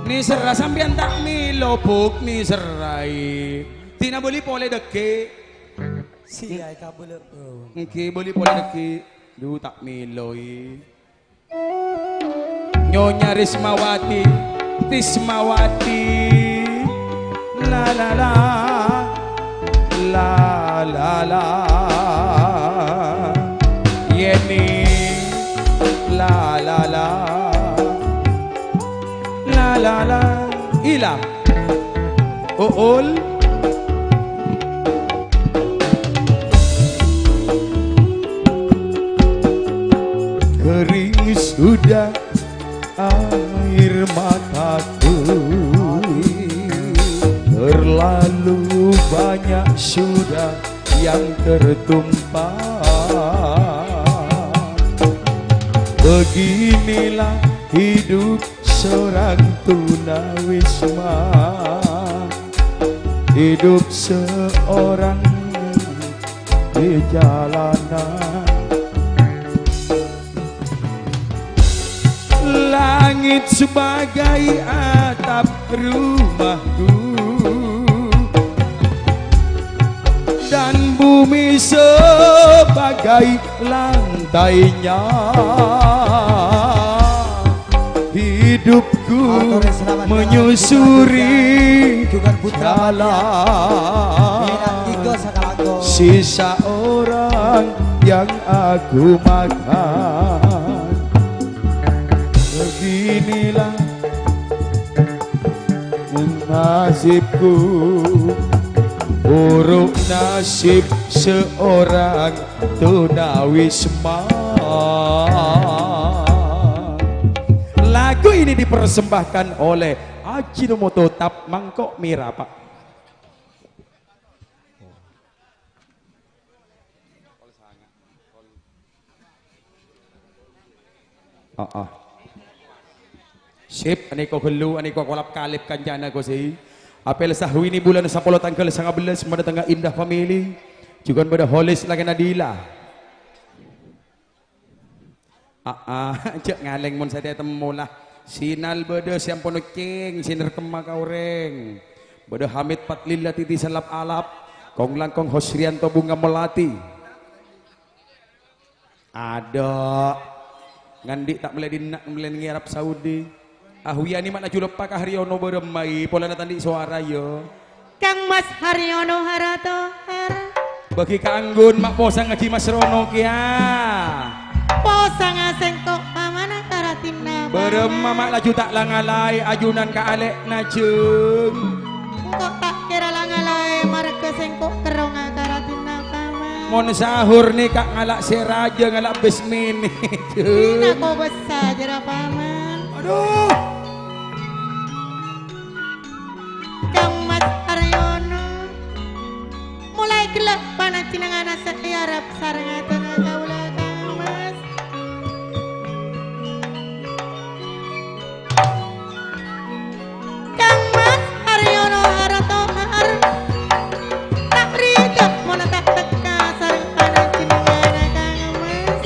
Nèserra sampèyan ta' mèlo, Bu', nèserraè. Dina bâli polè dhâggi'. Siya kabulâ. Èngghi bâli polè dhâggi'. Du ta' mèloè. Nyonya Rismawati, Tismawati. La, la, la. La, la, la. Yeni. La, la, la. La, la, la. Ila. Ool. Kering sudah air mataku, terlalu banyak sudah yang tertumpah. Beginilah hidup seorang tunawisma, hidup seorang di jalanan. Langit sebagai atap rumahku, dan bumi sebagai lantainya. Hidupku menyusuri jalan sisa orang yang aku makan. Beginilah nasibku, buruk nasib seorang tunawisma. Lagu ini dipersembahkan oleh Ajinomoto Tap Mangkok Merah, Pak. Heeh. Sip, anèko ghâllu, anèko kolap-kalip kancana, Ghustè. Apel Sahwini bulân sapolo tangghâl sangabellâs, madâtengnga Indah Family. Jhughân bâdâ Holis lakèna Dila. Aa, jhâ' ngalèng mon satèya temmo la. Sinal bâdâ sè ampon occèng, sè nerkemma ka orèng. Bâdâ Hamid Fadlillah Titi Salap Alap, kong-langkong Hosrianto Bunga Melati. Adâ'. Ngandhi' ta' mellè dinna' mellè neng Arab Saudi. Ahwiyani ma' laju leppa ka Haryono bârâmma, polana ta' andhi' sowara, yâ. Kang Mas Haryono Haratohar. Bâgi kaangghuy ma' posang Haji Mas Rono kèya. Posanga sèngko', Paman, akaradhinna, Paman. Bârâmma ma' laju ta' la-ngalaè ajunan ka alè'na, Jung. Engko' ta' kèra la-ngalaè marghâ sèngko' kerrongnga akaradhinna, Paman. Mon sahur nèka ngala' sè rajâ, ngala' bis mini, Jung. Dina kobâsa jârâ, Paman. Aduh. Kang Mas Haryono, molaè ghellâ' panajjhennengnganna sè èarep sareng atèna kaulâ, Kang Mas. Kang Mas Haryono Haratohar, ta' rèya mon ta' tekka sareng panajjhennengnganna, Kang Mas.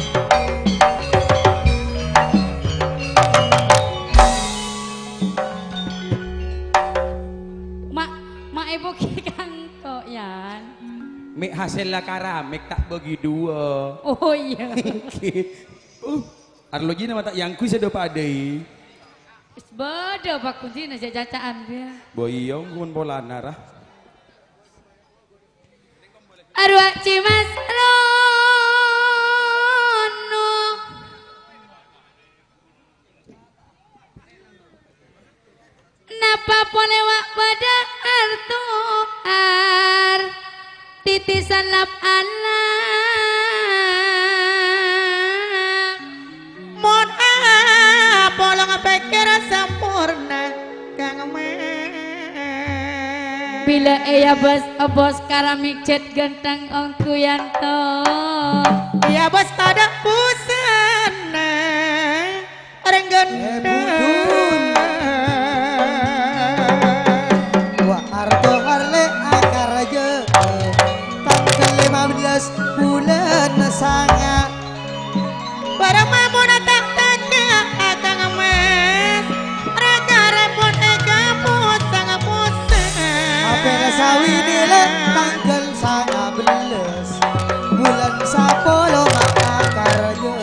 Ma', ma' èbâgi kangko', Yan. Mè' hasèlla karamik ta' bâgi duwâ'. Oh, iyâ. Ngghi. Uh, arlojina ma' ta' èyangghuy sè dâ-padâi. Wis bâdâ pakunjina jâ' caca'an, yâ. Bâ iyâ, mon polana, ra. Arowa Cimas Rono. Napa polè wa' padâ arto'ar titisan lap-alap? Mon apolong pèkkèr samporna, Kang Mas. Bilâ èabâs-abâs ka Ramik Jhât Ghântheng ongghu yanto. Èabâs tadâ' busana. Orèng ghântheng. Eh, budun. Wa' arto'ar lè akarjâ, tangghâl lèma bellâs bulân sanga. Bârâmma mon ta' tèngka Kang Mas, rè-karè pon èkapos sanga possa. Apèna sawinè lè tangghâl sanga bellâs bulân sapolo ma' akarjâ.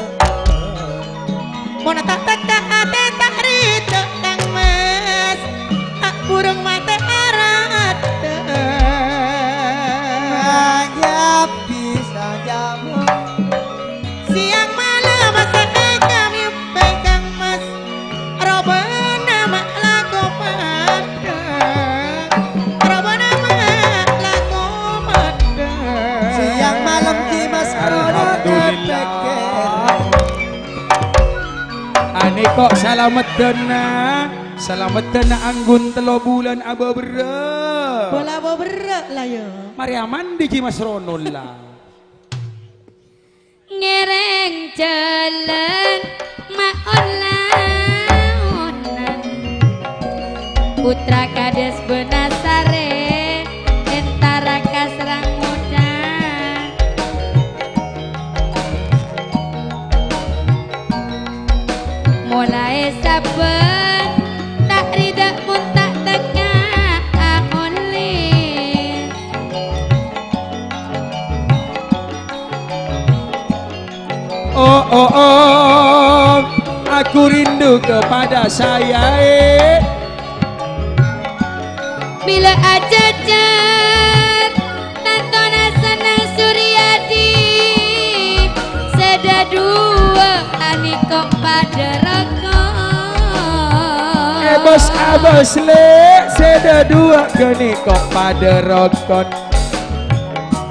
Mon ta' tèngka atè ta' rèdhâ, Kang Mas, ta' burung matè aradhâ. Ajâb bisa jamu. Sèyang malem sa'èka mèmpè, Kang Mas, robâna ma' lako padâ. Robâna ma' lako padâ. Sèyang malem Ki Mas Rono Alhamdulillah. Èpèkkèr. Anèko salameddhânna, salameddhânna anggun tello bulân abâberrâ'. Pola abâberrâ' la, yâ. Marè amandhi Ki Mas Rono la. Ngèrèng jhâlân maon-laonan. Pottra Kadès Bânasarè entara ka Srang Moddhâ. Molaè sabbhân ta' rèdhâ mon ta' tèngka aollè. Oh, oh, oh, aku rindu kepada sayaè. Bilâ ajhâjhâr, tantona senneng Suryadi, sè dhâduwâ anèko padâ rokon. Eh, bos, abos, Lè', sè dhâduwâ ghânèko padâ rokon.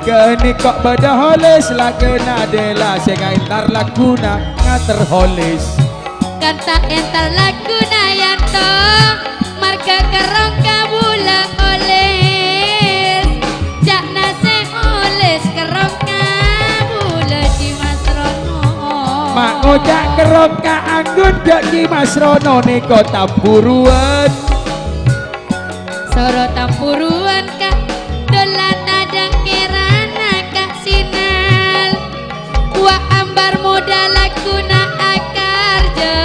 Ghânèko bâdâ Holis, lakèna Della sè ngaèntar lagghuna ngater Holis. Kanta èntar lagghuna yanto, marghâ kerrong kabulâ Holis. Ca'na sè Holis kerrong kabulâ Ki Mas Rono. Ma' ngoca' kerrong kaangghuy jhâ' Ki Mas Rono nèko tamburuwân. Soro tamburuwân ka Dolla tadâ' kèrana ka Sinal. Wa' ambar moddhâ lagghuna akarjâ.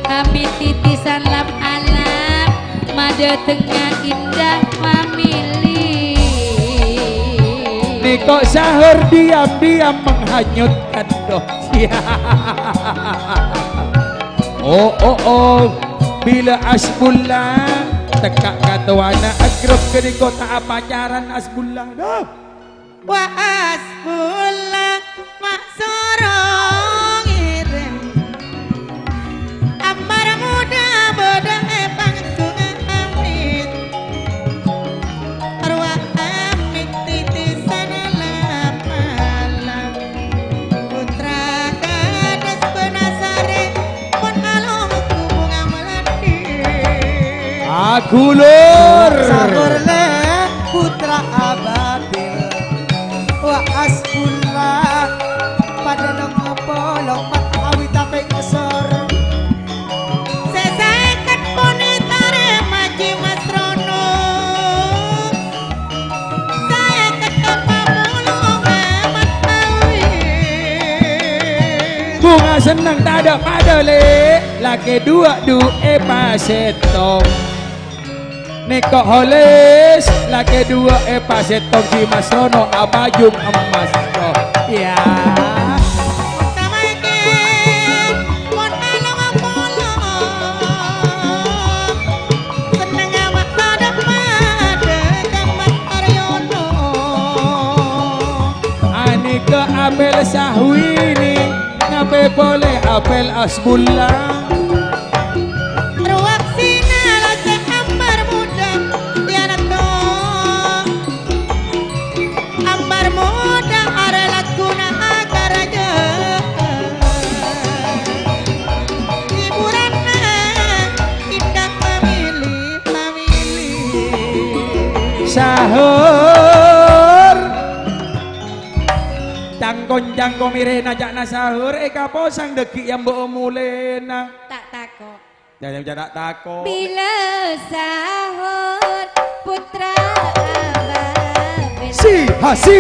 Hamit titisan lap-alap, madâtengnga indah mamili. Nèko sahur diam-diam menghanyutkan, doh. Oh, oh, oh. Bilâ Asbulla tekka' ka towana agrep ghânèko ta' apacaran Asbulla. Duh. Wa' Asbulla ma' soro ngèrèng. Ambar moddhâ bâdâ è panggungan Amit. Arwah Amit titisan lap-alap. Pottra Kadès Bânasarè, mon alongghu bhunga melati. Agulur. Sabbhâr, Lè', pottra Ababil. Wa' Asbulla, padâ lem ngopolong, ma' awit tapè' ngesor. Sè saèket pon ètarèma Ki Mas Rono. Saèket èpamolong amat awit. Bhunga senneng tadâ' padâ, Lè'. Lakè duwâ' du èpasèttong. Nèko Holis, lakè duwâ' èpasèttong Ki Mas Rono abâjung emmas, toh. Ya. Tahwini, ngapè polè apel asbulla? Rowa sina lacè ambar muda, ya Rato. Ambar muda arè laguna akaraja. Hiburanna indah pamili-pamili. Sahur. Cangkon-cangkon mèrèna ca'na sahur, èkaposang dhâggi' yambo molèna. Ta' tako'. Jhâ', jhâ' ta' tako'. Bilâ sahur putra ababèn. Si, ha, si.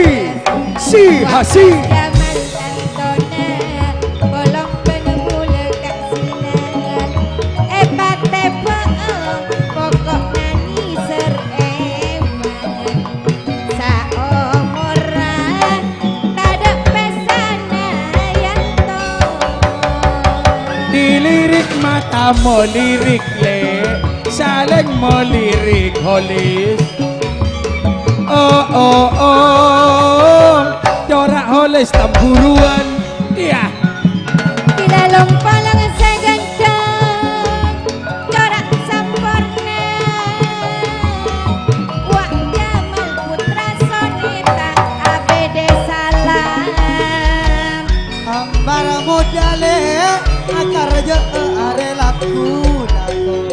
Si, ha, si. Jaman antona, bolong pangembula kasinan. Èpatèbâ'â, pokok nani ser èman. Saomoran tadâ' pèssana yanto. Dilirik mata molirik, Lè', salèng molirik holis. Oh, oh, oh, cora' holis tamburuan. Iyâ. Dilalong polong sè ganteng. Cora' samporna. Wa' Jamal Putra Sonita abèdhâ salam. Ambar modalè akarjâ'â arè lagghu nako.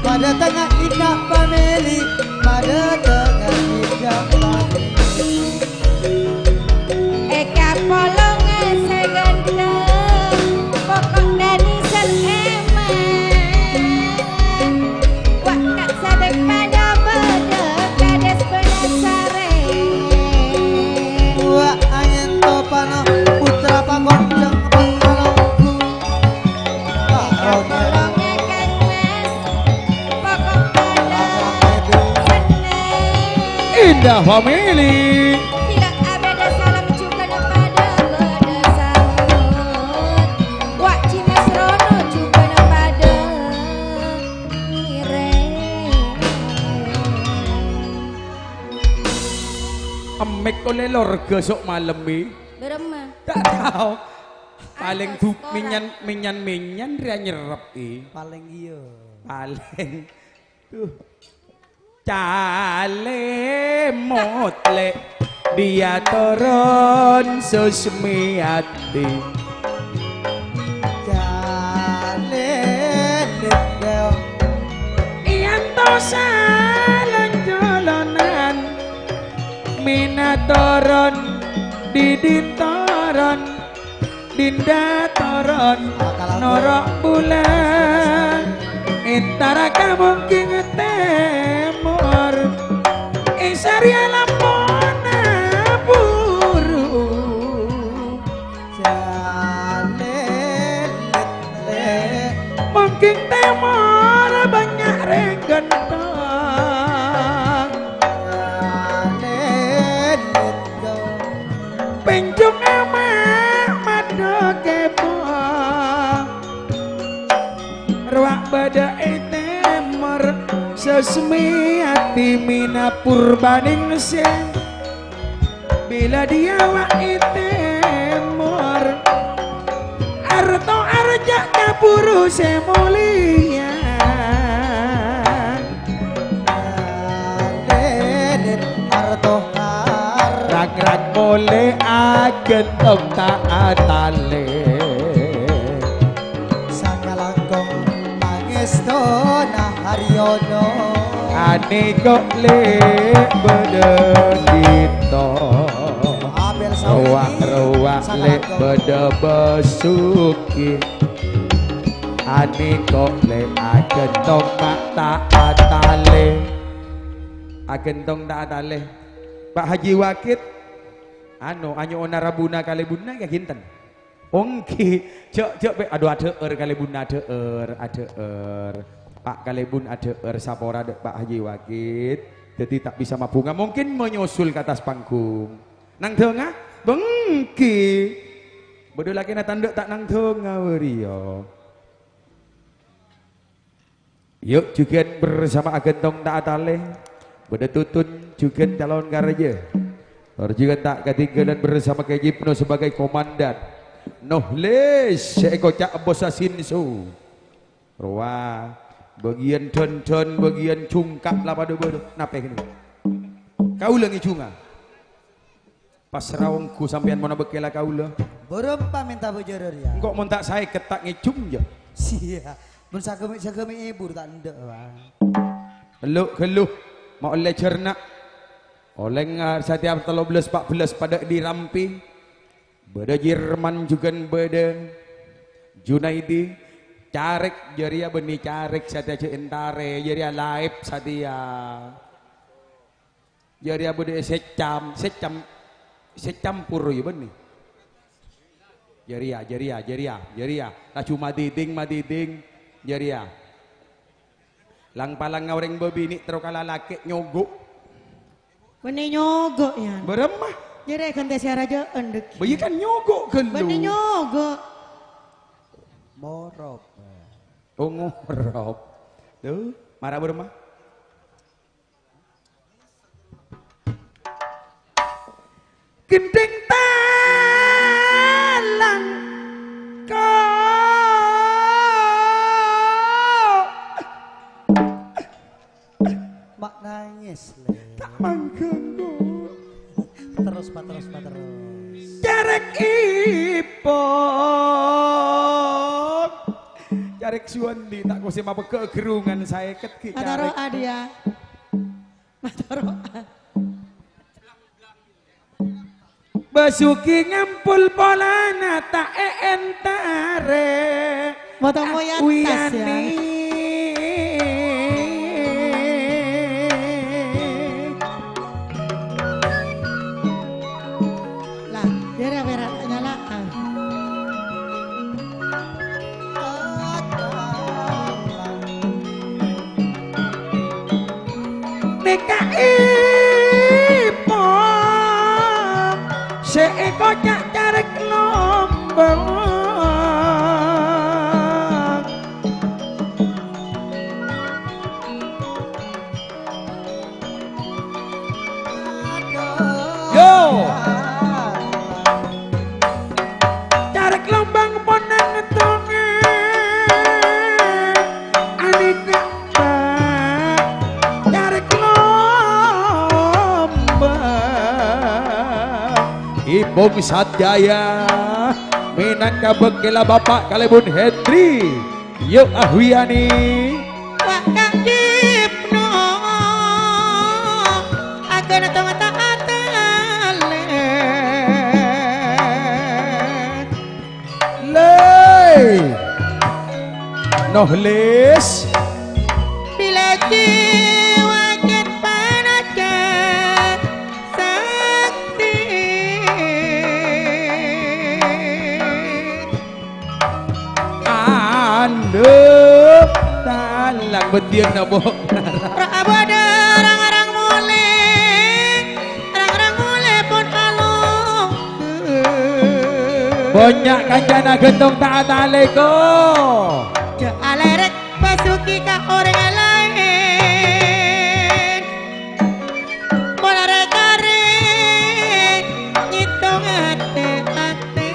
Padâ tengnga inna pamèlè, padâ tengnga inna pamèlè. Èkapolonga sè ganteng, pokok dhâri sè èman. Wa' ka' sabèk padâ bâdâ, kadhâs bâdâ sarè. Wa' ayèn topana putra pakonjhâng pangaloku. Èkapolonga kangmas, pokok padâ senneng. Indah family. Bilâ abèdhâ salam jhughâna padâ bâdâ sahur. Wa' Jimas Rono jhughâna padâ ngèrèng. Emmèk ollè lorga sok malem, Bi. Bârâmma? Ta' tao. Palèng bu-, mènyan, mènyan-mènyan rèya nyerrep, Bi. Palèng iyâ. Palèng. Duh. Calè motlè, dhiyâ toron Susmiati. Calè lendong. Èyanto salon-jolonan, Mina toron, Didi toron. Dinda toron noro' bulân, entara ka mongking tèmor, è sarèya lampona buru. Jalèlèt mongking tèmor bânnya' rèng ghânto. Jalèlèt Penjung ama' madho kèpo. Rowa bâdâ è tèmor, Sasmiyati Mina Purbaningsih. Bilâ dhiyâ wa' è tèmor, arto arjâ kaburu sè molèya. Dèdèt arto har. Rang-rang molè aghântong ta' atalè. Sakalangkong pangèstona Haryono. Anèko lè' bâdâ Dito. Abel Saudi. Rowa-rowa lè' sakalangkong bâdâ Basuki. Anèko lè' aghântong ma' ta' atalè. Aghântong ta' atalè. Pak Haji Wakit, anu, anyo'ona rabuna kalèbunna ya ghintèn. Ongghi, jhâ', jhâ' pe-, adu, adhâ'âr kalèbunna, adhâ'âr, adhâ'âr. Pak kalèbun adhâ'âr sapora dâ' Pak Haji Wakit. Dhâddhi ta' bisa mabhunga, mungkin menyusul ke atas panggung. Nang dhângnga? Bengki. Bâdâ lakèna tandhâ ta' nang dhângnga bâriyâ. Yuk, jhughân bersama aghântong ta' atalè. Bâdâ Tutun jhughân calon karajâ. Arjuna ta' ketinggalan bersama Kè Jipno sebagai komandan. Noh, les, sè èkoca' Empu Sasinso. Rowa, bâgiyân dhân-dhân, bâgiyân jungka' la padâ bâdâ. Napè kènè? Kaulâ ngèjunga. Pasra ongghu sampèyan mon abâkkèla kaulâ. Bârâmpa mènta bhâjârâ rèya? Engko' mon ta' saèket ta' ngèjung, jâ. Sia, mon sagâmè'-sagâmè' èbur ta' endâ', Bang. Ghellu', ghellu'. Ma' ollè jhârna'. Ollè nga-, satèya tello bellâs, pa' bellâs padâ è Rampè. Bâdâ Jerman jhughân bâdâ Junaidi. Carèk jârèya bânnè carèk satèya jhâ' èntarè, jârèya laèp satèya. Jârèya bâdâ sè cam-, sè cam-, sè campor, yâ, bânnè. Jârèya, jârèya, jârèya, jârèya. Laju madiding, madiding. Jârèya. Lang-palang orèng bâbinè' terro ka lalakè' nyogo'. Bânnè nyogo', yâ. Bârâmma? Jârèya ghântè sè arajâ'ân, Dek. Bâ, iyâ kan nyogo' ghâllu. Bânnè nyogo'. Morop. Oh, ngorop. Tuh, mara bârâmma? Gendhing talang ko. Ma' nangès, Lè'. Ta' mangganggu. Terros, Pa', terros, Pa', terros. Carèk ipon. Carèk suwandi ta' kosè mapegghâ' gherrungan saèket ghi' Matoro' carèk. Adiyâ. Matoro'an. Basuki ngampol polana ta' èentarè. Moto-moto ya, tas, ya. Wiyani. Lah, pèra'-pèra' nyala, ah. Nèka ipon sè èkoca' carèk lombang. Yo. Carèk lombang pon nang tongnga. Anèka, Pak. Carèk lombang. Ipong Satjaya. Mènangka bâkkèlla Bapa' kalèbun Hendri. Yo, Ahwiyani. Wa' Kang Jipno, aghâna tong ta' atalè. Lè. Noh, Lis. Bilâ jiwa ket panaja sakti. Andhâ, talang bâdiyân napa? Ra abâdâ rang-rang molè, rang-rang molè pon along. Bânnya' kancana ghântong ta' atalè, ko. Jhâ' alèrèk basuki ka orèng laèn. Pola rè-karè nyèttong atè-atè.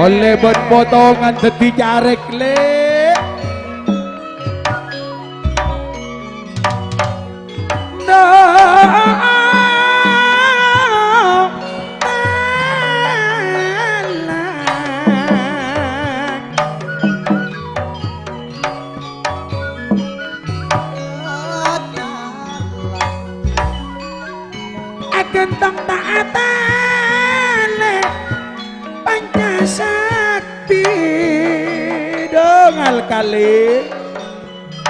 Ollè bân potongan dhâddhi carèk, Lè'. No. Aghântong ta' atalè panca sakti dongal kalè.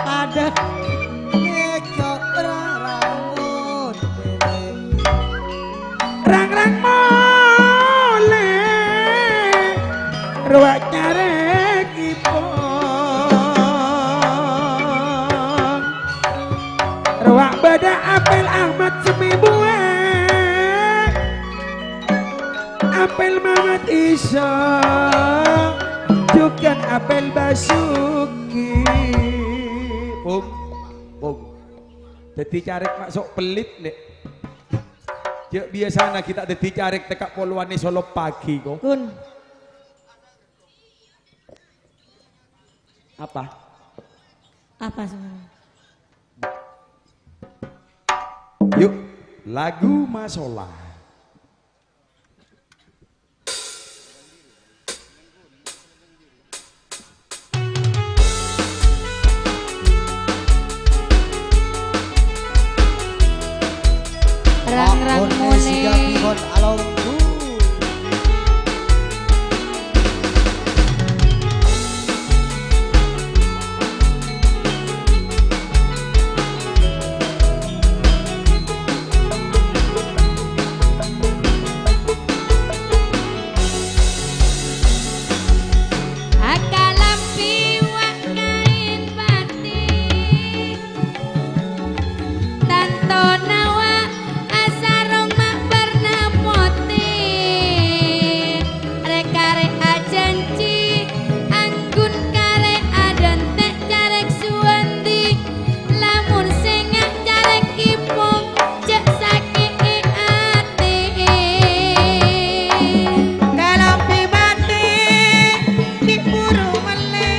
Padâ ngèco' rarambut. Rang-rang molè rowa carèkipon. Rowa bâdâ Apel Ahmad Semibuwa. Apel Mamat Isa. Jhughân Apel Basuki. Pung, pung. Dhâddhi carèk ma' sok pellit, Lè'. Jhâ' biyasana ghi' ta' dhâddhi carèk tekka' polowanè solo pagi, ko. Kun. Apa? Apa sebenarnya? Yuk, lagu masola. Rang-rang Pon molè. Siap, Pon, alonggu. Akalambi wa' kaèn bâtè. Tanto nawa asarong ma' bârna potè. Rè-karè ajhânjhi, anggun karè adhânte' carèk suwandi. Lamon sènga' carèk kèpong, jhâ' sakè'è atè. Kalambi bâtè, ghi' buru mellè.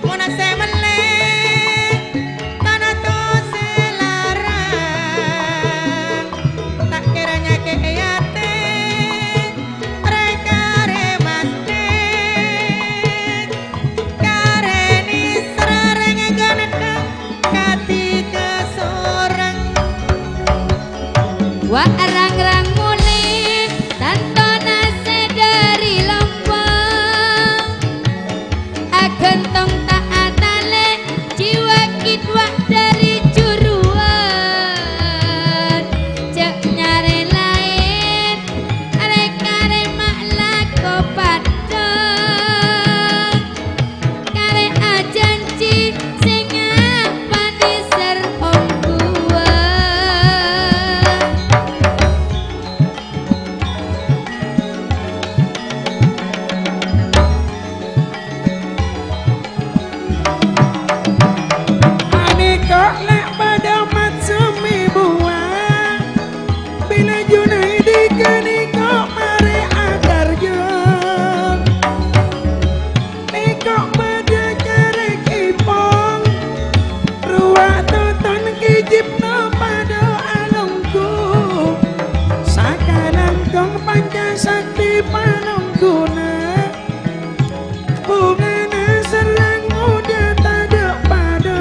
Mon sè mellè, tana to sè larang. Ta' kèra nyakè'è atè, rè-karè mastè. Karè nèsra rèng ghânèka kadhi kasorang. Wa' rang-rang molè, tantona sè dhâri lompong. Aghântong ta' atalè, jiwa kèdwa dhâri juruwân. Jhâ' nyarè laèn, rè-karè ma' lako padâ. Karè ajhânjhi sènga' panèser ongghuwân. Anèko lè' padâ massem èbuwâ. Bilâ Junaidi ghânèka marè akarjâ. Nèko padâ carèk kèpong. Rowa toton kèjibna padâ alongghu. Sakalangkong panca sakti panongguna. Bhungana serrang ngodâ tadâ' padâ.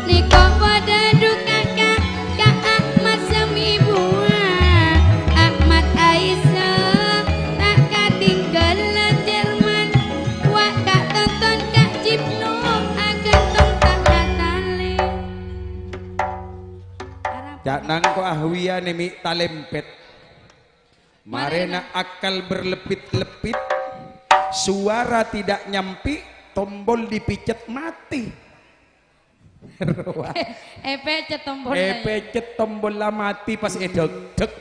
Nèko padâ duka ka, ka Ahmad sè mèbuwâ, Ahmad Aisyah, ta' katinggalan Jerman, wa' ka' tonton ka' Cipno, aghântong ta' atalè. Ca' nangko' ahwiyane mi' talempet. Marena akal berlepit-lepit, suara tidak nyampe, tombol dipicet mati. Rowa. Epecet tombolna, ya. Epecet tombolna mati pas edhek-dhek.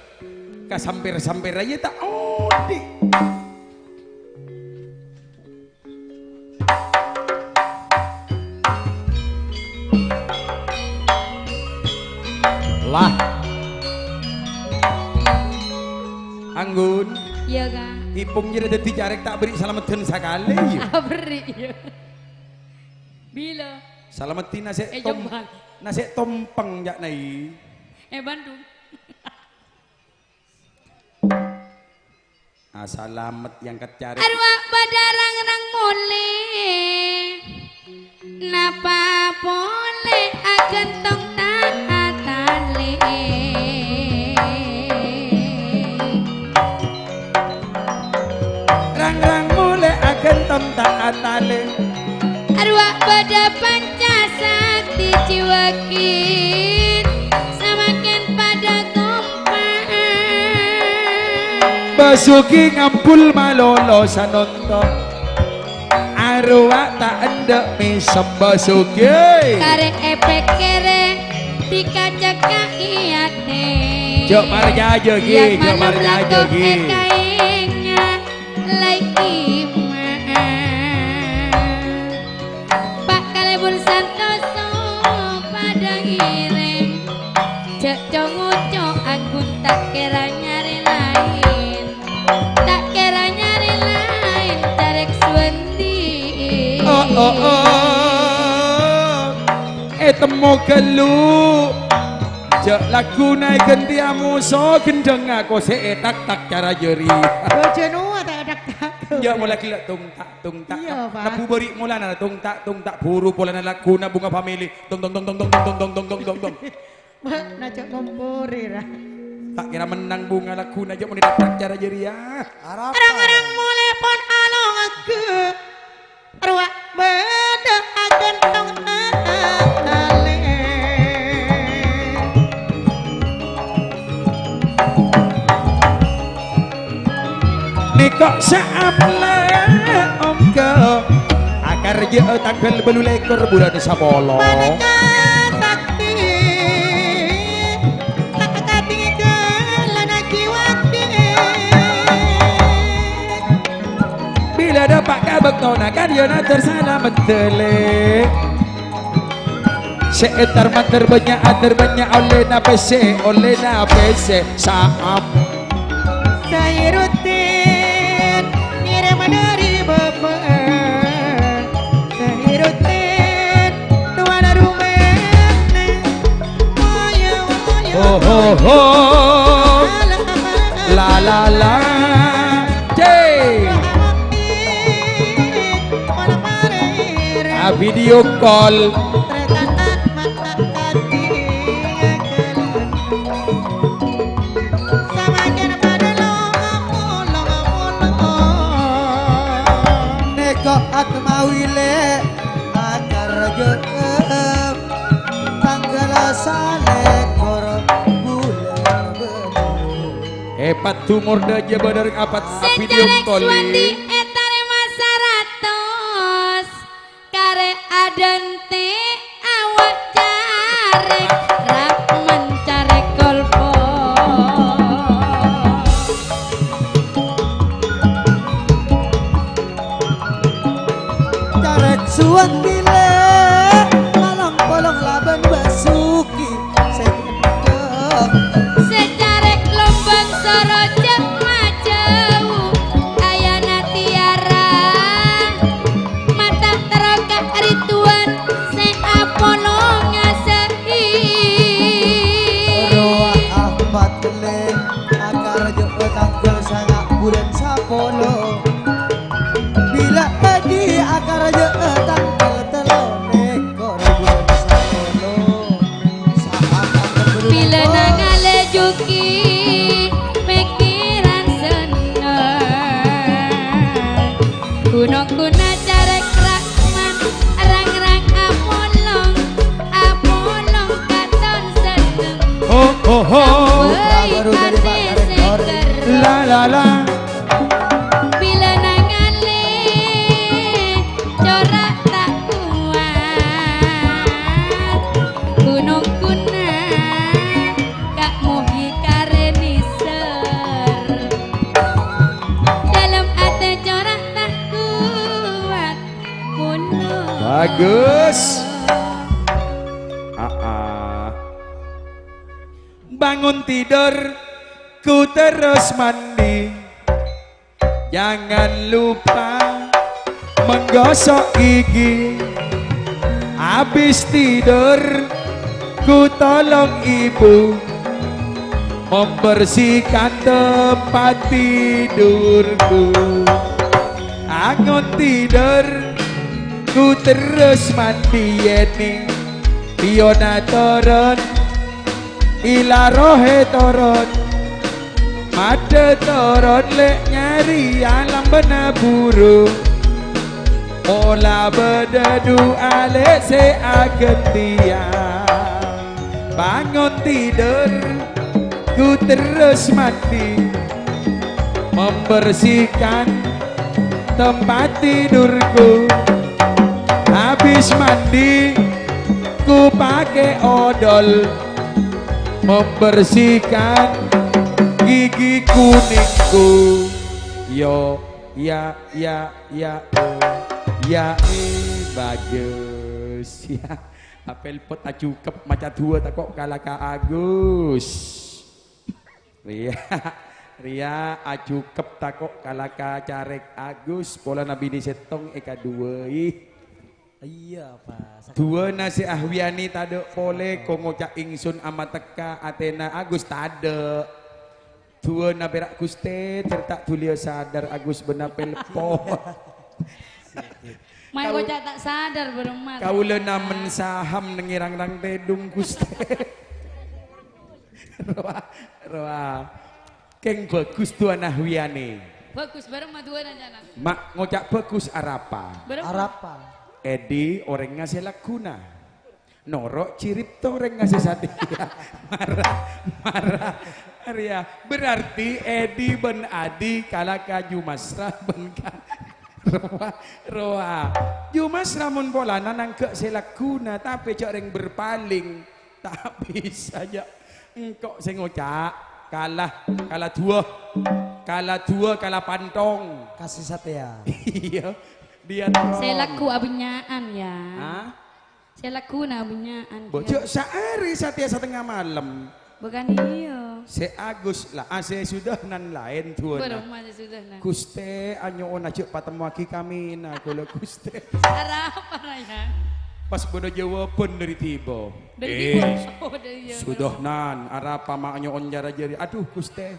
Kasamper-samper aja ta' odi'. Lah. Anggun. Iya, Kang. Ipung nyèra daddi carèk ta' bherri' salameddhân sakalè, ya. Ta' bherri', ya. Bilâ? Salameddhi nasè' Eh, tom-, Jombang. Nasè' tompeng, ca'na, i. Eh, Bandung. Asalamet èangkat carèk. Arowa padâ rang-rang molè. Napa polè aghântong ta' atalè. Rang-rang molè aghântong ta' atalè. Arowa padâ panca sakti jiwa kin, samakin padâ kompa. Basuki ngambul malolo sanonto. Arowa ta' endâ' mèsem Basuki. Karè èpèkkèrè, dikacak ka atè. Jo' parcajâ, Ki, jo' parcajâ, Ki. Èkaènga, laèkè ma'a. Oh, oh. Ètemmo ghâllu. Jhâ' lagghuna èghântèya moso, ghendhâng ngako sè ètak-tak cara jârèya. Bhâjhâna ta' ètak-tak. Yâ, mola ghellâ' tong-tak, tong-tak. Iyâ, Pak. Nebbhu bâri' molana tong-tak, tong-tak. Buru polana lagghuna Bunga Family. Tong, tong, tong. Bâ'na jhâ' ngompori, ra. Ta' kèra mennang Bunga lagghuna jhâ' mon ètak-tak cara jârèya. Arapa? Rang-rang molè pon alongaghi. Rowa bâdâ aghântong talè. Nèko saaplè ongghâ, akarjâ'â tangghâl bâllu lèkor bulân sapolo. Panèka sakti, ta' katinggalana kiwati. Bilâ dâpa' ka bâktona, karjâna tersana medhâlè. Sè ètar-mandhâr bânnya', adhâr bânnya', ollèna pèssè, ollèna pèssè, saam. Sairuddin, ngèrèm dâri bâbâ. Sairuddin, towana rumana. Woyo, woyo. Ho, ho, ho. Ala, ala. La, la, la. Cè. A video call. Nèko atmawi lè' akarjâ'â tangghâl salèkor bulân bâllu. Èpat dumor dâjâ bâdâr apat. Sè video carèk call. Suwandi ètarèma saratos. Karè adhânte' awa' carèk, Rahman carèk kolpo. Carèk suwângkilè, polong-polong labân basuki. Sè gendhek. Sè carèk lombang soro jhâ' majâu, ayana tiara. Mata terro ka Ridwan sè apolong asè'i. Rowa apat lè, akarjâ'â tangghâl sanga' bulân sapolo. Bilâ bâdhi akarjâ'â tangghâl tello lèkor bulân sapolo. Bilâ nangalè juki pèkkèran senneng. Gunong-guna carèk Rahman, rang-rang apolong, apolong katon senneng. Ho, ho, ho. Woi, ate seger. La, la, la. Bilâ nangalè, cora' ta' kowat. Gunong-guna, ka' mogi karè nèser. Dâlem atè cora' ta' kowat, mono. Bagus. Aa. Bangun tidur, ku terus mandi. Jangan lupa menggosok gigi. Habis tidur, ku tolong ibu membersihkan tempat tidurku. Bangun tidur, ku terus mandi, yènè piyona toron. Ila rohe toron, madhe toron le' nyarè alambana buru. Mola bâdâ du'a le' se aghântèyan. Bangun tidur, ku terus mandi, membersihkan tempat tidurku. Habis mandi, ku pake odol, membersihkan gigi kuningku. Yo, ya, ya, ya, oh. Ya, eh, bagus. Ya, apel pot ajukep maca dua tako' kala ka Agus. Riya, riya ajukep tako' kala ka Carek Agus, polana binè settong ekaduwai. Iyâ, Pak. Duwâna sè ahwiyani tadâ' polè, ko ngoca' ingsun amatekka atèna Agus tadâ'. Duwâna pèra' Ghustè, jhâr ta' dhuliyâ sadar Agus bân apèl po. Mayu Kau- ngoca' ta' sadar, bârâmma. Kaulâ namen saham neng è rang-rang tèdung, Ghustè. Rowa, rowa. Kèng bhâghus duwâna ahwiyani. Bhâghus, bârâmma duwâna, Canan. Ma' ngoca' bhâghus arapa? Bârâmma. Arapa? Edi orèngnga sè lagghuna. Noro' Ciripto orèngnga sè satèya. Mara, mara. Arèya. Berarti Edi bân Adi kala ka Jumasra bân ka rowa, rowa. Jumasra mon polana nangghâ' sè lagghuna, tapè jhâ' orèng berpaling. Ta' bisa, jhâ'. Engko' sè ngoca', kala, kala duwâ, kala duwâ, kala pantong. Kasè satèya. Iyâ, dia Sè tolong. Lagghu abânnya'an, yâ. Hah? Sè lagghuna abânnya'an, yâ. Bojho saarè satèya satengnga malem. Bukan iyâ. Sè Agus la, ah, sè Sudohnan laèn duwâna. Bârâmma sè Sudohnan. Ghustè, anyo'ona jhâ' patemmowaghi kamina, kaulâ Ghustè. Arapa, Raya? Pas bâdâ jâwâbhân dâri Tibo. Dâri Eh, Tibo. Oh, dâri, iyâ. Sudohnan, arapa ma' nyo'on cara jârèya? Adhu, Ghustè.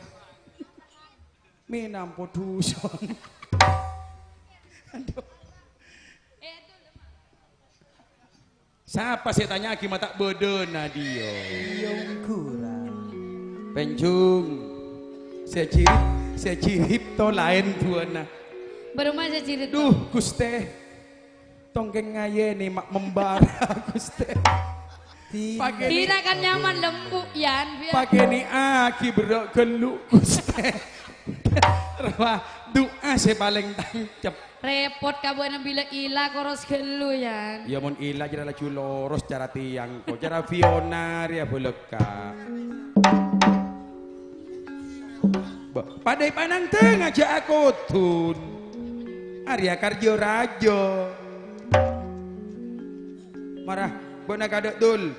Mènampo dhuson. Adhu. Sapa sè tanya'aghi ma' ta' bâdâna, dhiyo? Iyâ, ongghu, Ra. Pènjhung. Sè Cirip-, sè Ciripto laèn duwâna. Bârâmma sè Ciripto? Dhuh, Ghustè. Tongkèng ngayènè ma' membara, Ghustè. Di- Pakè Kira kan nyaman lembu', Yan, biar Pakènè'aghi berrâ' ghâllu', Ghustè. Rowa, du'a sè palèng tancep. Rèpot kabâ'na bilâ ila koros ghâllu, Yan. Yâ, mon ila jârèya laju loros cara tèyang, ko. Cara Fiona rèya bâlâkka'. Bâ, padâ èpanangdhâng ajâ' akodhun. Arèya karjâ rajâ. Mara, bâ'na kadâ', Dul.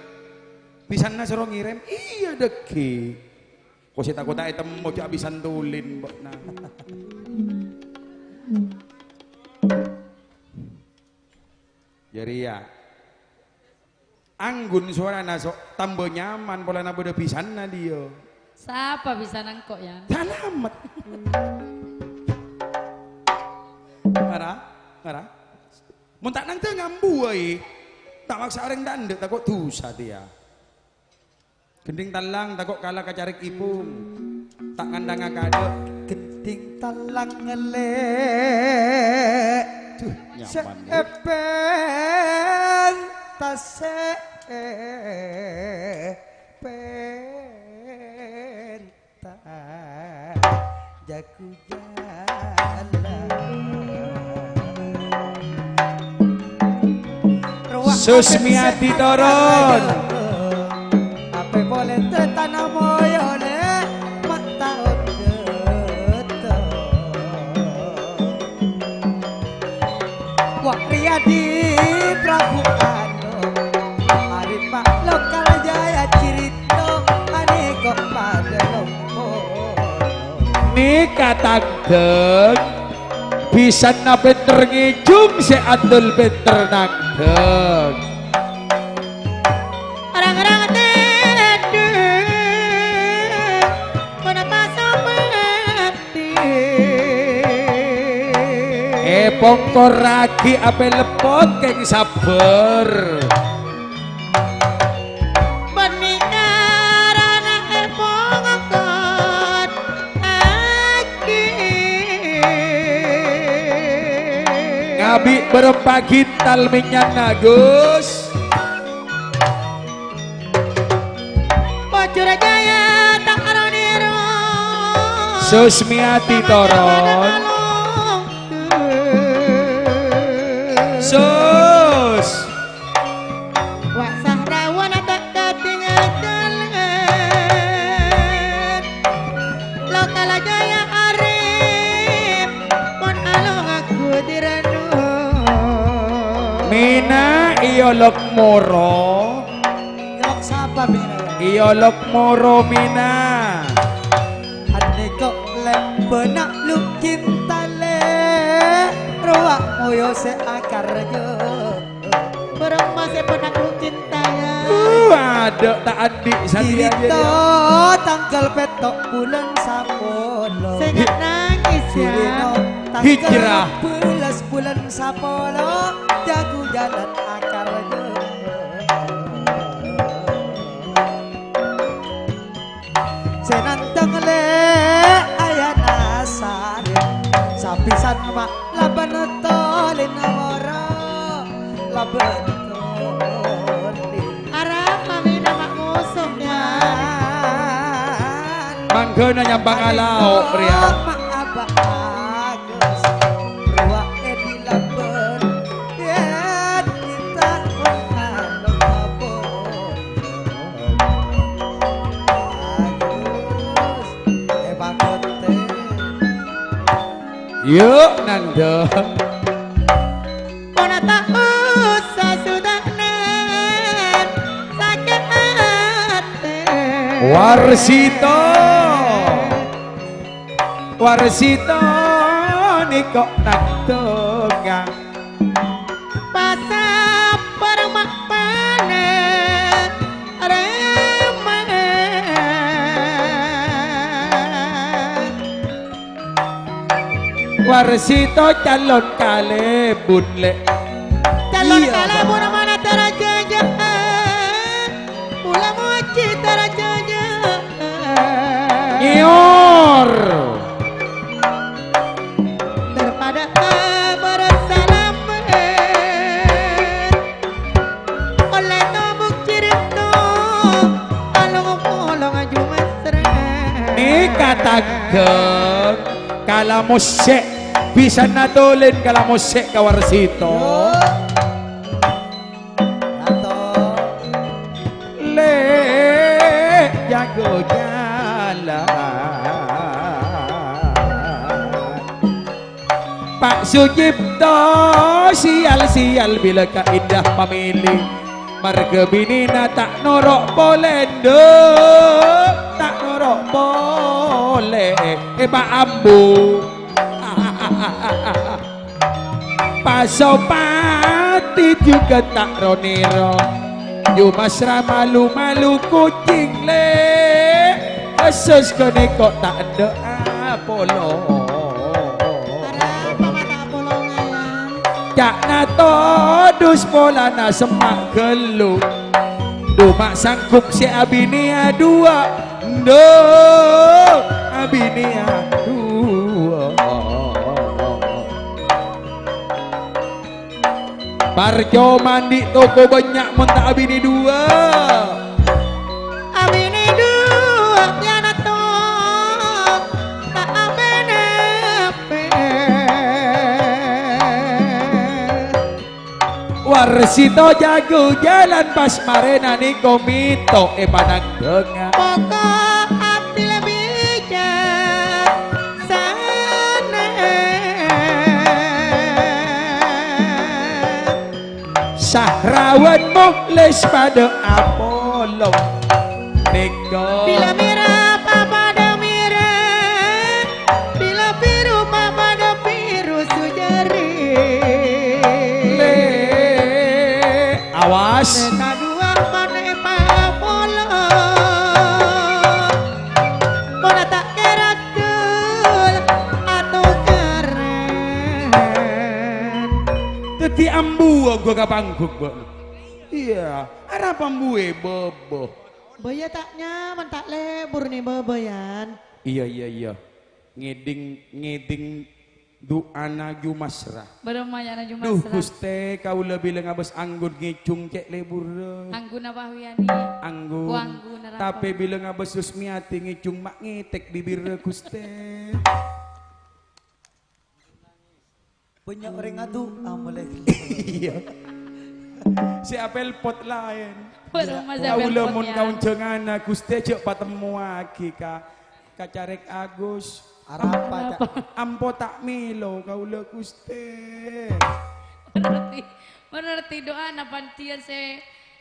Bisanna soro ngèrèm. Iyâ, dhâggi'. Ko sè tako' ta' ètemmo, jhâ' abisan tulin, bâ'na. Jârèya. Anggun sowarana so-, tambâ nyaman polana bâdâ bisanna, dhiyo. Sapa bisanna engko', Yan? Salamet. Ngara, ngara. Mon ta' nangdhâng ambu, wâi. Ta' maksa orèng ta' endâ', tako' dhusa, tèya. Gendhing tallang tako' kala ka carèk ipung. Ta' ngandhângnga kadâ'. Gendhing tallang ngellè'. Duh, nyaman, ya. Seppen tasè' pen. Ta jago jalan. Susmiati toron. Ape pole tetana moyone mak taon getong. Wah, Riyadi Prabu Anom, arep mak lokal jaya cirito, ane kok padha lompo. Nika tangdeng, bisanna penter ngejung, se andel penter nangdeng. Rang-rang tedeng, ponapa sobat? Epongkorragi ape leppot keng sabbar. Bani karana epongkorragi. Ngabi berempa gintal minyanna, Gus. Bocor Jaya tak karo niru. Susmiati toron. Sus. Wa Sahrawan tak katingal jalan. Lokal Jaya arep pon alo aku diranu. Mina iyo lok moro. Yok sapa, Mina? Iyo lok moro, Mina. Ane kok lembana lu cinta le, rowa moyo se akarjo. Pernah ku cinta ya. Waduh, ta' andi' satria. Dina tanggal pètto' bulân sapolo. Sènga' nangis ya. Dina tanggal hijrah. Dua belas bulân sapolo, jagu jalan akar. Sè nantèng lè' ayana sarè, sapisan ma' labân tolèn wara, labân tolèn. Arapa mèna ma' ngosok, ya? Manggana nyambhângnga lao', rèya. Ma' abâ' agus, rowa è di labân, yèn kita onta lomba bola. Agus, è pakote. Yuk, Nanda. Pona ta' osa sudana sakè' atè. Warsito. Warsito nèko nandhângnga. Pasapor ma' pana rèma. Warsito calon kalèbun, Lè'. Calon kalèbun mana tarajaja. Pula moji tarajaja. Nyior. Daripada kabar salamet. Olle tobuk cirito, along-polong aju mesra. Nèka taggheng, kala mossè', bisa natolèn kala mossè' ka Warsito. Lè', jago jalan. Pa' Sujipto, sial-sial bilâ ka Indah Pamili. Marghâ binèna ta' noro' polè, Ndo, ta' noro' polè, è Pa' Ambu. Pasopati jhughân ta' ro-nèro. Yu Masra malu-malu kucing, Lè'. Khusus ghânèko ta' endâ' apolong. Arapa ma' ta' apolong, Yan? Ca'na todus polana semma' ghâllu. Coma sanggup sè abinèa duwâ', Ndo, abinèa duwâ'. Parcoma andi' toko bânnya' mon ta' abinè duwâ'. Abinè duwâ' yana to, ta' abinè pè. Warsito jago jalan pas marèna nèko mèto è panangdhângnga. Pokok ati lebih bijaksana. Sahrawan Mukhlis padâ apolong nèko. Bilâ mèra papadâ mèra, bilâ biru papadâ biru sujâri. Lè', awas. Sè kaduwâ panè papolong. Mon ta' kèra Dul atokaran. Dhâddhi ambu ongghu ka panggung, Mbok. Iyâ, arapa ambuwâ bâbâ? Bâ iyâ ta' nyaman, ta' lebur nè bâbâ, Yan. Iyâ, iyâ, iyâ. Ngèdhing, ngèdhing du'ana Yu Masra. Bârâmma ya Yu Masra. Duh, Ghustè, kaulâ bilâ ngabâs anggun ngècung cè' leburrâ. Anggun apa, Wiyani? Anggun. Oh, anggun, naraka. Tapè bilâ ngabâs Yusmiati ngècung ma' ngètèk bibirrâ, Ghustè. Bânnya' orèng adu'a molaè. Iyâ. Sè apèl pot laèn. Bârâmma sè apèl pot, ya. Kaulâ mon kaonjhânganna, Ghustè, jhâ' patemmowaghi ka Ka Carèk Agus. Arapa, Cak? Ampo ta' mèlo kaulâ, Ghustè. Berarti, berarti du'ana pandhiyân sè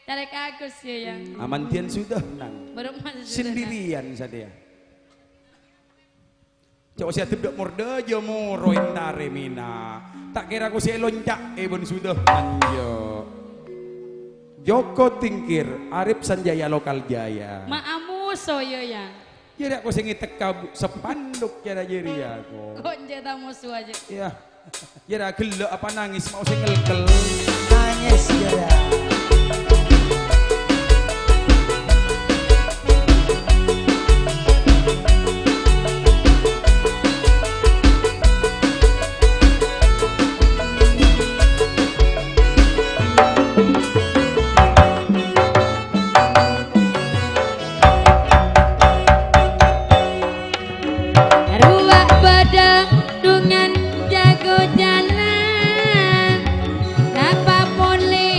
Carèk Agus, ya, Yang? Amandhiyân sudhâ, Nang. Bârâmma sè sudhâ, Nang. Sendirian satèya. Ca'na sè adhep dâ' mordâ, jâ' moro entarè mèna. Ta' kèra ko sè lonca' è bân sudhâ, Nang, jâ'. Joko Tingkir, Arif Sanjaya Lokal Jaya. Ma' amoso, yâ, Yang? Jârèya ko' sè ngètekka bu-, spanduk cara jârèya ko'. Ko' jâ' ta' moso ajâ. Iyâ. Jârèya ghellâ' apa nangès, mau sè ngèlkel. Nangès, jârèya. Rowa bâdâ dhungan jâgâ jhâlân, napa polè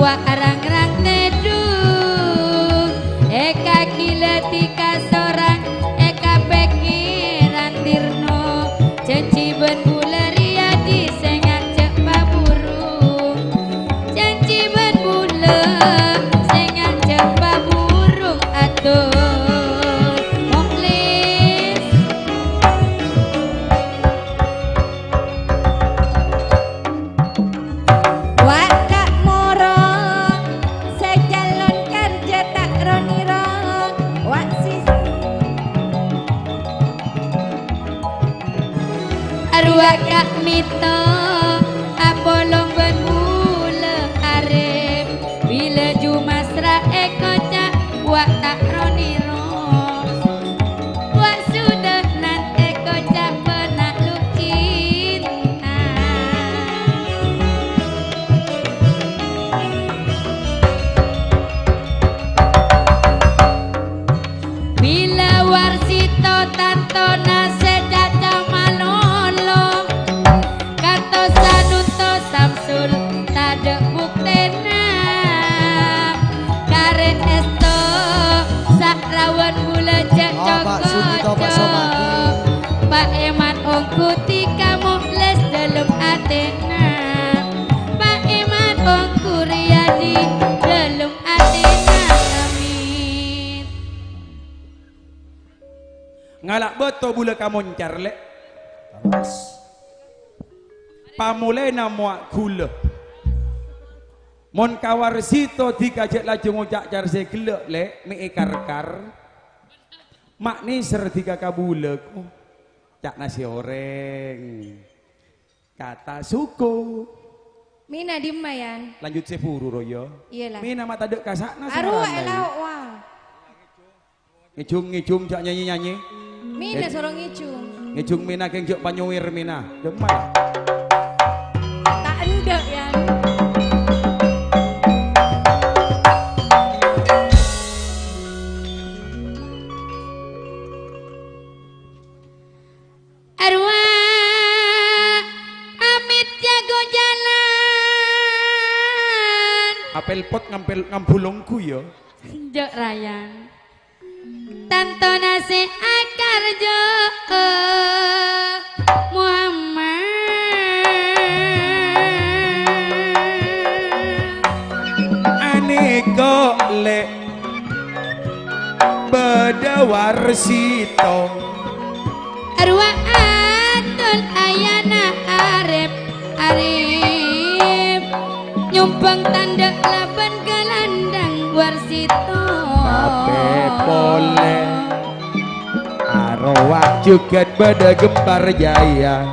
wa' rang-rang tèdung, èkaghilâ dhika sorang, èkapèkkèran tirno, jhânjhi bân bulâ rèya dhi' sè ngajhâk paburung. Jhânjhi bân bulâ sè ngajhâk paburung atur. Moklis. Wa' ka' moro sè calon karjâ ta' ro-nèro. Wa' sis. Arowa ka' mèto, apolong bân bulâ arep. Bilâ jumasra èkoca', wa' ta' ro-nèro. Wa' sudanan èkoca' pènakluk cinta. Bilâ Warsito tantona sè caca malolo, kantos sanuntos Samsul tadâ' buktèna. Karè èsto sarawan bulâ jhâ' Oh, Pak Sugito, Pak Somadi. Pak Eman ongghu dhika moklis dâlem atèna. Pak Eman ongghu rèya dhi' dâlem atèna. Amin. Ngala' bâto bulâ ka moncar, Lè'. Terros. Pamolèna mowa' ghulâ. Mon ka Warsito dhika jhâ' laju ngoca' cara sè ghellâ', Lè', mè' èkarkar. Ma' nèser dhika ka bulâ, ko. Ca'na sè orèng. Kata suku. Mina dimma, Yan? Lanjut sè buru, rowa. Iyâ, la. Mina ma' tadâ' kasa'na sè Arowa marana. È lao', wa. Ngèjhung-ngèjhung, jhâ' nyanyi-nyanyi. Mina Ngèj-, soro ngèjhung. Ngèjhung mina kèng jhâ' panyowèr mina. Dimma, la. Ta' endâ', Yan. Arowa amit jhâgâ jhâlân. Apèl pot ngampèl ngambulonggu, yâ. Jhâ' rayang. Tantona sè akarjâ Muhammad. Anèko, Lè'. Bâdâ Warsito. Arowa aton ayana arep-arep. Nyombhâng tandhâ' labân gâlândhâng Warsito. Tapè polè. Arowa jhughân bâdâ Gempar Jaya.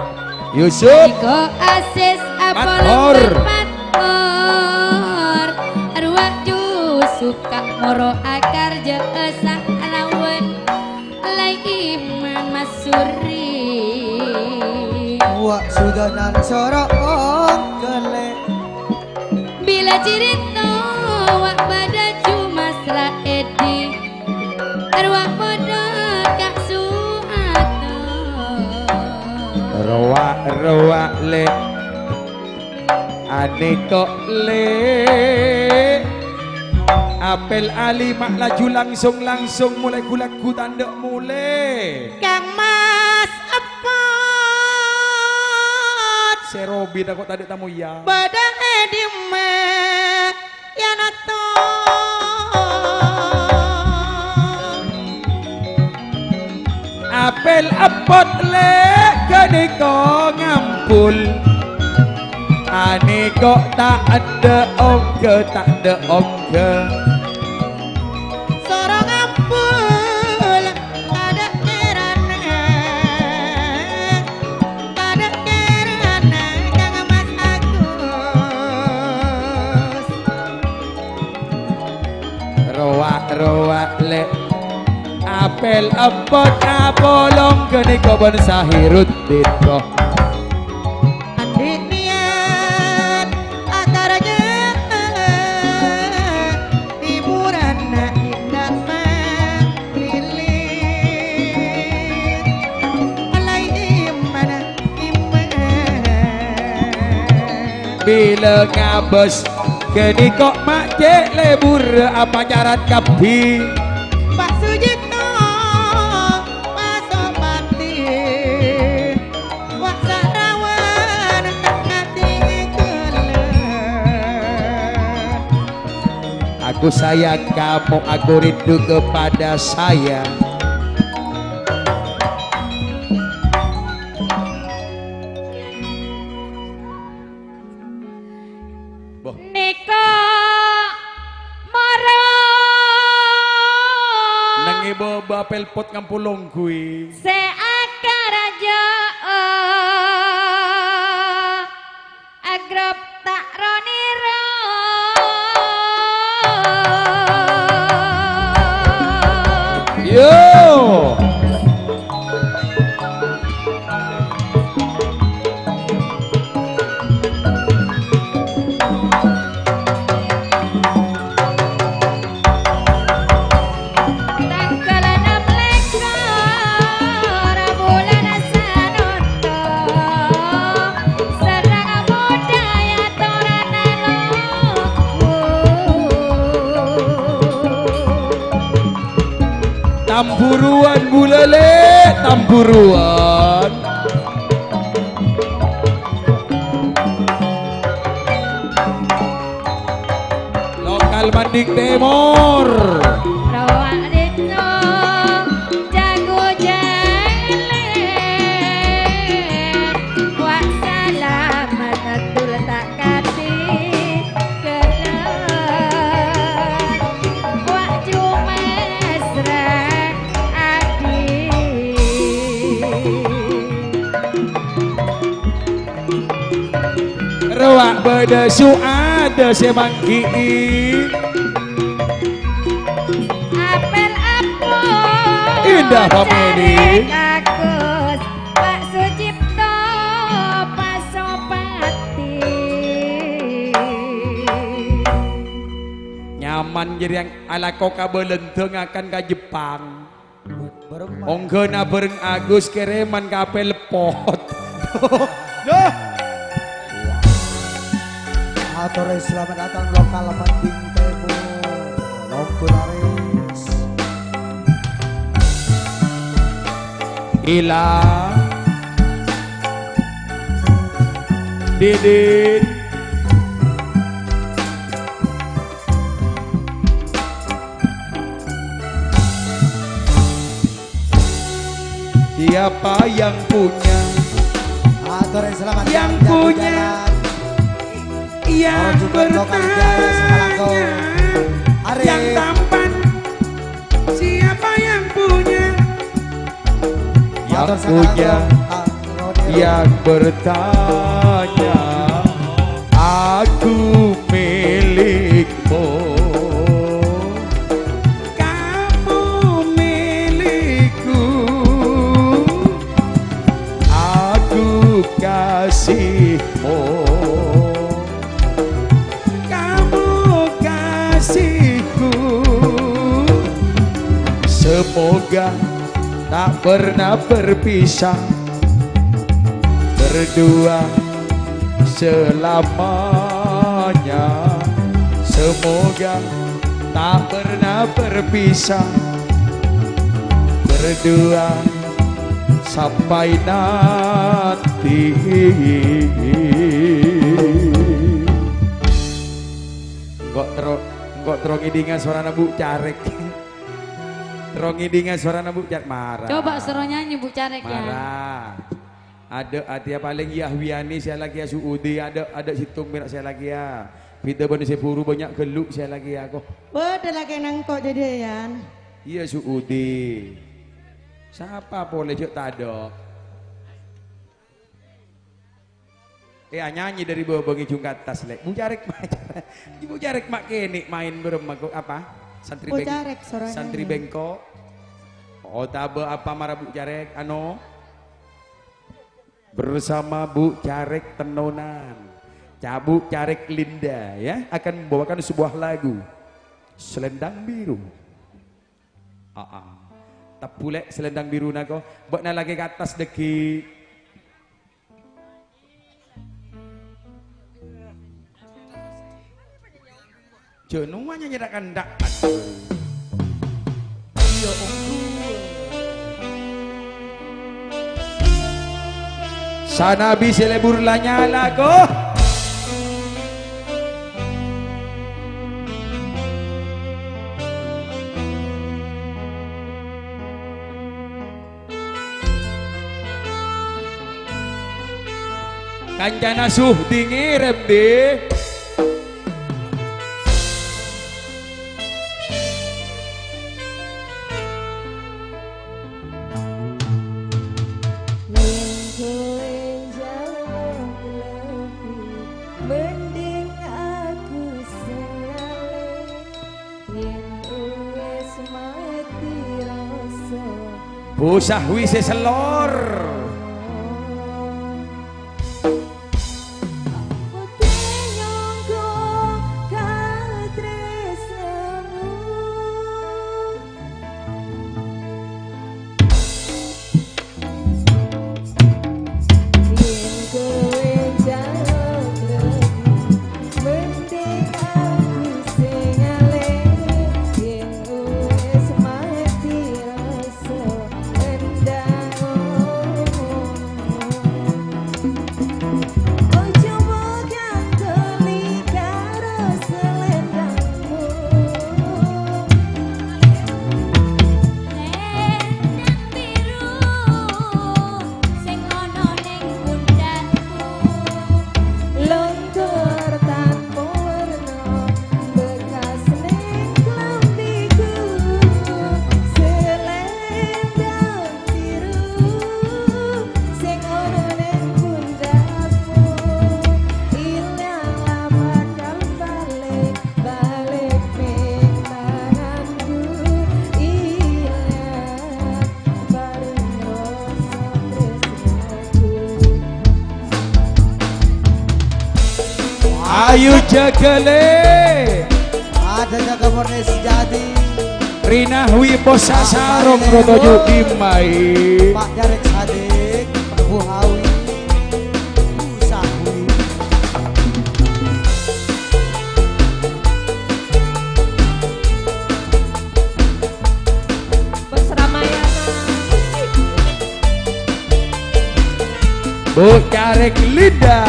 Yusuf. Iko asis apolong Mator. Mator. Arowa Yusuf ka' moro akarjâ sarawan Lai Imam Masuri. Wa' sudanan soro ongkele. Bilâ carèta wa' bâdâ jumasra èdhi, arowa padâ ka' su'ata. Rowa-rowa, Lè'. Anèko, Lè'. Apèl Ali ma' laju langsung-langsung molè ghu-lagghu tandhâ' molè. Kang Mas Epot. Sè Robi tako' tadâ' tamoyya. Bâdâ è dimma, ya Nato? Apèl Epot, Lè', ghânèka ngambul. Anèko ta' endâ' ongghâ, ta' endâ' ongghâ. Soro ngabul, tadâ' kèrana, tadâ' kèrana, Kang Mas Agus. Rowa-rowa, Lè'. Apel epot apolong ghânèka bân Sahiruddin, ko. Andi' niat akarajâ hiburanna indah mapilih. Alai iman, iman. Bilâ ngabâs ghânèka ma' cè' lebur apacaran kabbhi. Pak Sujito, Pak Sopati. Wa' sarawan tengah-tengah jalan. Aku sayang kamu, aku rindu kepada saya. Boh. Nèka mara. Nangè bâ-, bâ pelpot ngampolong ghâbây. Sè akaraja, agrep ta' ronèra. Yo. Tanggal ennem lèkor bulân Sanonto, sareng budaya torana lo. Tamburuan bulâ, Lè', tamburuan. Lokal Manding Tèmor. Rowa' rèto jago jâlè, wa' salamet dul ta' kati. Wa' coma srang adi. Rowa' bâdâ su'ada sè manggi'i. Apel apo Indah Family. Carèk Agus. Pak Sucipto Pasopati. Nyaman jârèya alako ka Bâlândhâ ngakan ka Jepang. Ongghu na bhâreng Agus kèrèman ka pelpot. Loh. Ator selamat datang lokal Manding Tèmor. Nongghu laris. Ila. Didin. Siapa yang punya? Ator selamat yang punya, jalan. Yang bertanya, yang tampan. Siapa yang punya? Yang punya, yang bertanya, aku milikmu. Kamu milikku. Aku kasihmu. Kamu kasihku. Semoga tak pernah berpisah, berdua selamanya. Semoga tak pernah berpisah, berdua sampai nanti. Engko' terro, engko' terro ngèdingngâ sowarana Bu' Carèk. Terro ngèdingngâ sowarana Bu' Carèk, mara. Coba suruh nyanyi Bu' Carèk, ya. Mara. Adâ' atèya palèng Yahwiyani sè alakèya Su'udi, adâ', adâ' sèttong mèra' sè alakèya. Bhidhâ bân sè buru bânnya' ghâllu' sè alakèya, ko. Bâdâ lakèna engko' jâdiyân. Iyâ, Su'udi. Sapa polè jâ' tadâ'? Eh, anyanyi dâri bâbâ ngèjhung ka attas, Lè'. Bu Carèk ma', Bu Carèk ma' kènè' maèn bârâmma ko-, apa? Santri Bu beng-, Carèk soro santri nyanyi. Bengko. Otabâ apa mara Bu Carèk? Ano? Bersama Bu Carèk Tenonan. Ca-, Bu Carèk Linda, ya, akan membawakan sebuah lagu. Selendang Biru. Aa. Tebbhu, Lè', Selendang Biruna ko. Bâ'na lakè ka attas dâggi'. Jhâ' nowa nyanyi ra-kantha. Iyâ, ongghu. Sanabi sè lebur la nyala, ko. Kancana Suhdi ngèrèm, Di. Mending aku sè ngalè, yèn wis matè rasa. Bu Sahwi sè sellor. Koddhu nyongko ka tresnamu. Yèn kowe njaluk lebbi, mending aku sè ngalè. Yèn wis matè rasa, endang omong. Ojo mau gantoli karo selendangmu. Lendang biru sing ana ning pundhakku. Lontor tanpa warna bekas ning klambiku. Selendang biru sing ana ning pundhakmu. Ila la bakal balik, balik ning tanganku. Ila bareng rasa tresnaku. Ayu jâgâ, Lè'. Ada jaga murni sejati. Rina Wibosa sarong roto judi mai. Pak Jarek Sadik, Bu Hawi, Bu Sahwi. Bos Ramayana. Bu Carek Linda.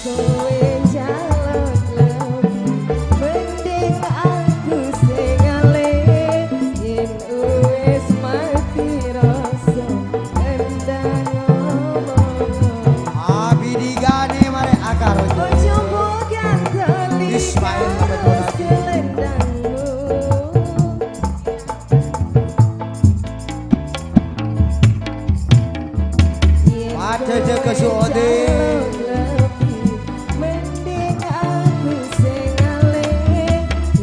Kowe njaluk lebbi, mending aku sing ngalè. Yèn wis matè rasa, endang omong. Abi digane mare akar. Ojo mbok gantoli Ismail Ahmad Muradi. Selendangmu. Padha jaga suode.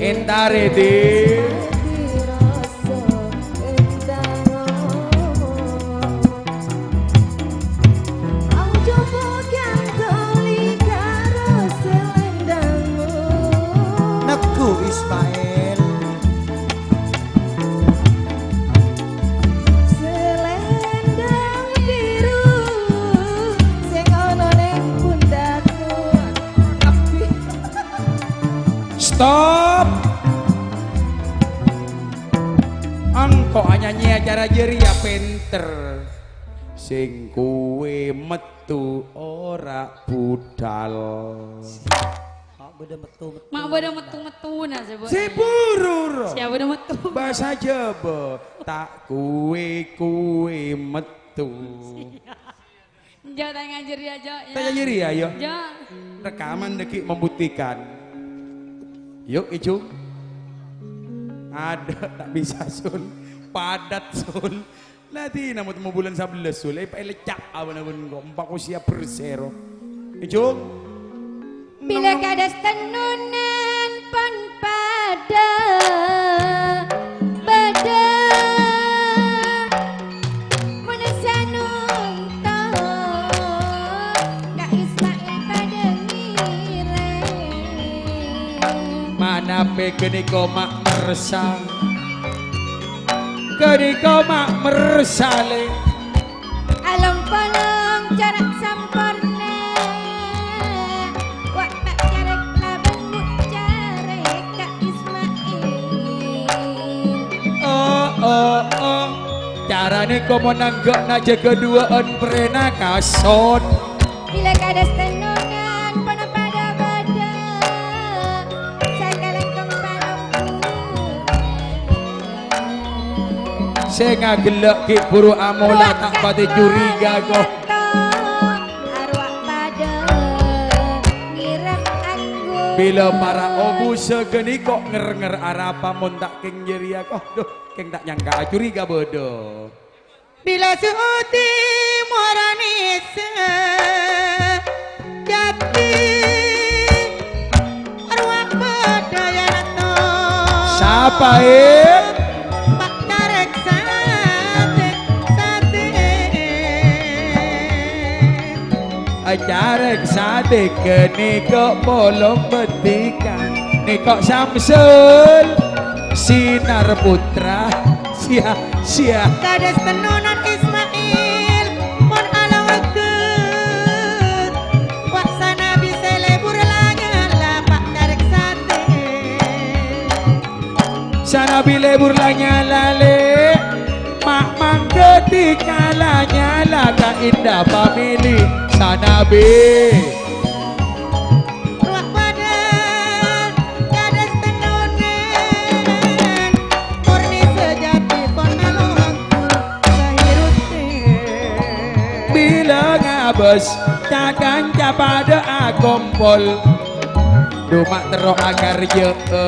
Entare, Di. Neggu Ismail. Selendang biru sing ana ning pundhakku. Stop. Engko' anyanyi acara jârèya pènter. Sing kuwe metu ora budal. Mak bâdâ metu-metu. Mak bâdâ metu-metuna, sè bâdâ. Sè buru, ro. Sè bâdâ metu. Basa Jhâbâ, ta' kuwe-kuwe metu. Tuh. Jo, tanya jârèya, Jo, ya. Tanya jârèya, ya. Jo. Rekaman dâgghi' membuktikan. Yuk, Ijung. Ada, tak bisa, Sun. Padat, Sun. Lah, dina mau temu bulan sabellâs, Sun. Eh, palecak apa namun kok. Empa' ko siap bersero. Ijung. Bilâ kados tennonan pon padâ bâdâ, mon sanonton Ka' Ismail padâ ngèrèng. Manabi ghânèka ma' mersal, ghânèka ma' mersal, eh. Along-polong cara' samporna, wa' ta' carèk labân bu' carèk Ka' Ismail. Oh, oh, oh. Carana komo nangghâ' na jâgâ duwâ'ân prèna kason. Bilâ kados tennonan pon padâ bâdâ. Sakalangkong palong. Sè ngagellâ' ghi' buru amola, ta' patè curiga, ko. Arwah padâ ngèrèng anggur. Bilâ para obu saghâniko nger-nger arapa mon ta' kèng jârèya, ko. Duh, kèng ta' nyangka curiga bâdâ. Bilâ Suudi morani sè jâti, arwah padâ ya rato. Sapa, eh? Pa' Carèk Sadè, Sadè. Acarèk Sadè ghâniko polong bhâdhikan. Niko Samsul Sinar Putra. Sia, sia. Kados tennonan Ismail, mon alongghet, wa' sanabhi sè lebur la nyala, Pa' Carèk Sadè. Sanabhi lebur la nyala, Lè', ma' mangghâ dikala nyala ka Indah Family. Sanabhi. Rowa padâ kados tennonan, murni sajâti pon alongghet sahirutin. Bilâ ngabâs, ca-kanca padâ akompol. Dhu ma' terro akarjâ'â,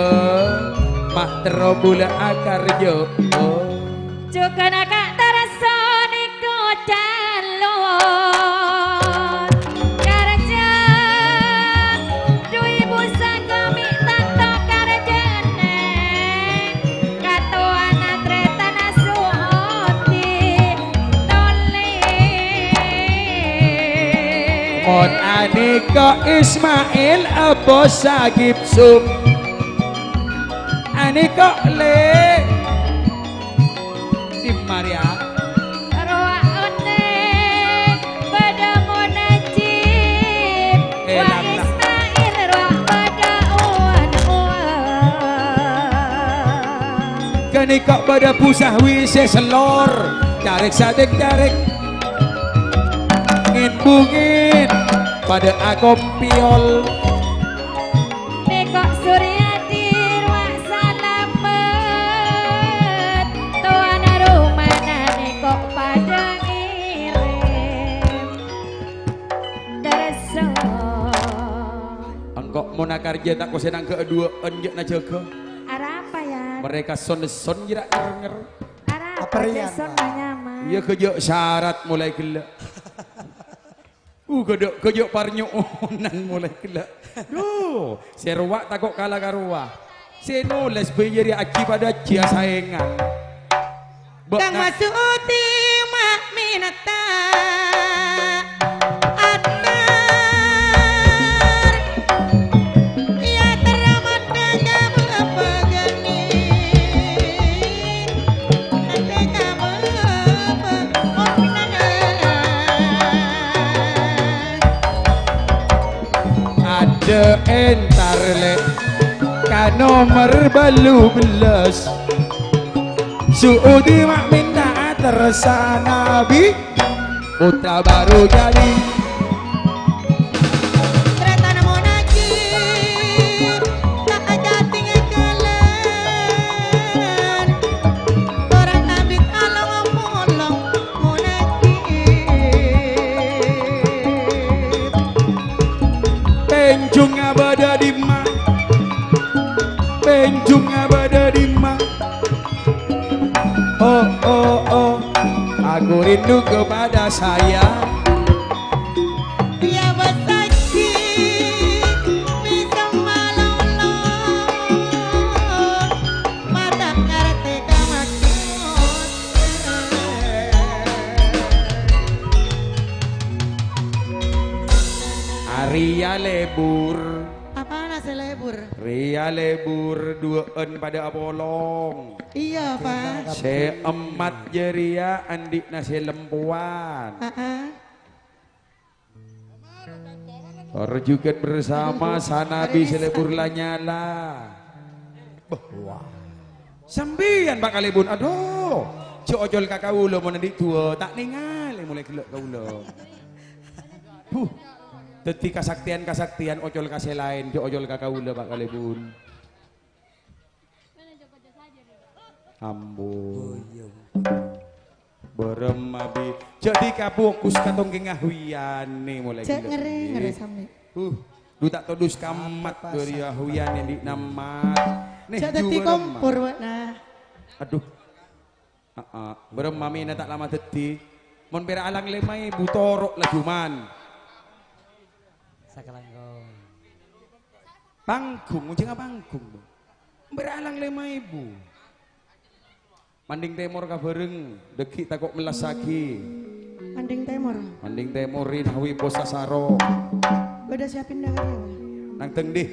ma' terro bulâ akarjâ'â. Jhughân Ka' Tarso nèko calon karjâ, dhu èbu sangko mè' tanto karjâna, katowana trètana Suudi tolè. Mon anèko Ismail Abbas Sagip Sum, anèko Lè'. Dimma rèya? Rowa onèng padâ monajib. Eh, wa lalla. Ismail rowa padâ owan-owan. Ghâniko padâ Bu Sahwi sè sellor. Carèk Sadè carèk. Ngèn-bungèn padâ akompiyol. Nèko Suryadi rowa salamet, towana romana nèko padâ ngèrèm. Tarso. Engko' mon akarjâ ta' kosè nangghâ' duwâ'ân jâ' najâgâ. Arapa, Yan? Mereka son-son jârèya nger-nger. Arapa, Apa, Yan? Son nanya, Mas? Iyâ, ghâjâ' syarat molaè ghellâ'. Uh, ghâdhâ', ghâjâ' parnyo'onan molaè ghellâ'. Dhu, sè rowa tako' kala ka rowa. Sè nolès bhâi jârèya ajhi padâ ajhi asaèngan. Bâ' Kang ta- Masuti ma' minetta atar. Iyâ, terro maddhâ ka bâbâ ghâni. Maddhâ ka bâbâ onèngan. Adhâ entar, Lè', ka nomer bâllu bellâs. Suudi ma' mènta atersana bi' Putra Baru Jali. Trètana monajib, ta' ajâtèng èkèlèn. Orèng abit along-polong monajib. Terima. Oh, oh, oh. Aku rindu kepada saya. Dia bersaksi, bisa malolo, mata ngarti ka maksud. Arya lebur. Apana sè lebur? Rèya lebur duwâ'ân padâ apolong. Iyâ, Pak. Sè emmat jârèya andi'na sè lempowan. Heeh. Perjughân bersama sanabi sè lebur la nyala. Bâh, wah. Sampèyan, Pak Kalèbun. Adhu. Jhâ' ocol ka kaulâ mon andi' duwâ', ta' nèngalè molaè ghellâ' kaulâ. Huh. Dhâddhi kasaktèyan-kasaktèyan ocol ka sè laèn, jhâ' ocol ka kaulâ, Pak Kalèbun. Ampon. Oh, iyâ. Bârâmma bi. Jhâ' dhika fokus ka tongkèngnga Huyanè molaè ghellâ'. Jhâ' ngèrèng, ngèrèng sampè'. Huh. Dhu ta' todus ka emmat bâriyâ Huyanè andi' na emmat. Nè, jhâ' dhâddhi bârâmma. Kompor, Pak, nah. Adhu. Heeh, bârâmma mèna ta' lama dhâddhi. Mon pèra' alang lèma èbu toro' laju man. Sakalangkong. Panggung, onjhângnga panggung. Bârâmma alang lèma èbu. Manding tèmor ka bâreng, dhâggi' tako' mellassaghi. Manding tèmor. Manding tèmor ri Nawi Posasaro. Bâdâ sè apinda ka rèya? Nang dhâng dhi.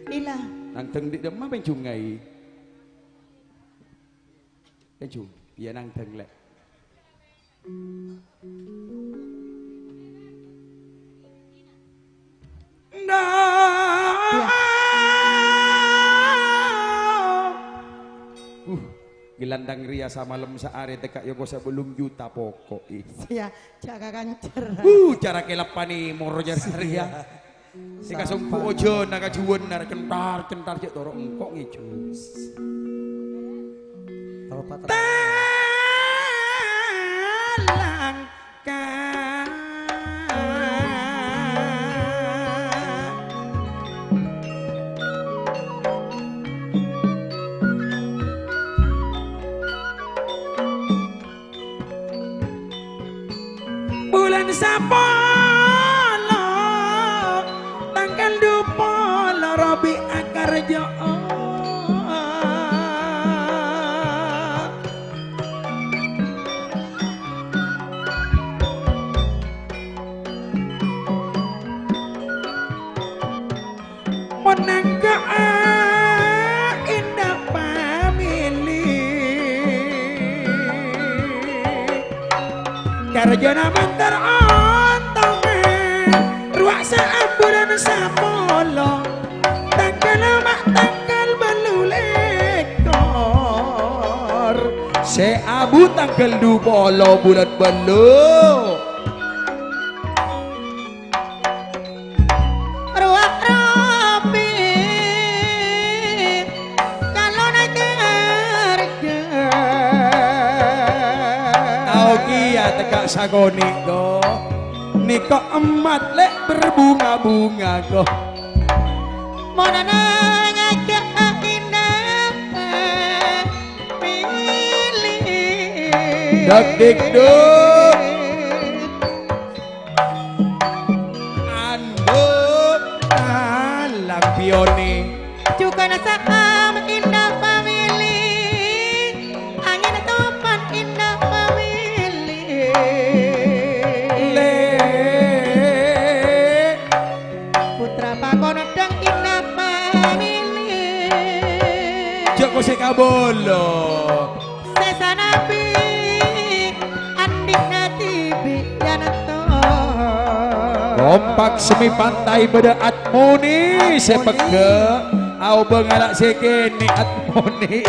Lila. Nang dhâng dhi dâmma pènjhungai. Enjhu, iyâ nang dhâng, Lè'. Iyâ. Uh, ghilandang rèya samalem saarè tekka' yoko sabellum juta poko', ih. Iyâ, jhâ' kakancer. Uh, cara kelapan nih, moro cara rèya. Sè kasongghu ojhân, nakajuwân, nara centar-centar, jhâ' toro' engko' ngèjhus. Tao pater. Talangka. Bulân sapolo, tangghâl dupolo Rabi' akarjâ'â. Mon nangghâ'â enḍâ' pamèlè, karjâna mandhâr ontongnga, rowa saambulan sapolo, tangghâl emma' tangghâl bâllu lèkor. Sè abu tangghâl dupolo bulân bâllu. Rowa Rabi', kalona karjâ. Tao kèya tekka' sakonè', ko. Nèko emmat, Lè', berbunga-bunga, ko. Mon ana ngajhâk indah pilih. Dak dik duk. Anduk alam pione. Jugana saam indah pamili, angin topan indah pamili. Le. Putra pakon dang indah pamili. Joko se kabolo. Sè sanabi andina tibi yanto. Kompak semi pantai bâdâ atmoni sè pegghâ', aobâ ngala' sè kènè' atmoni.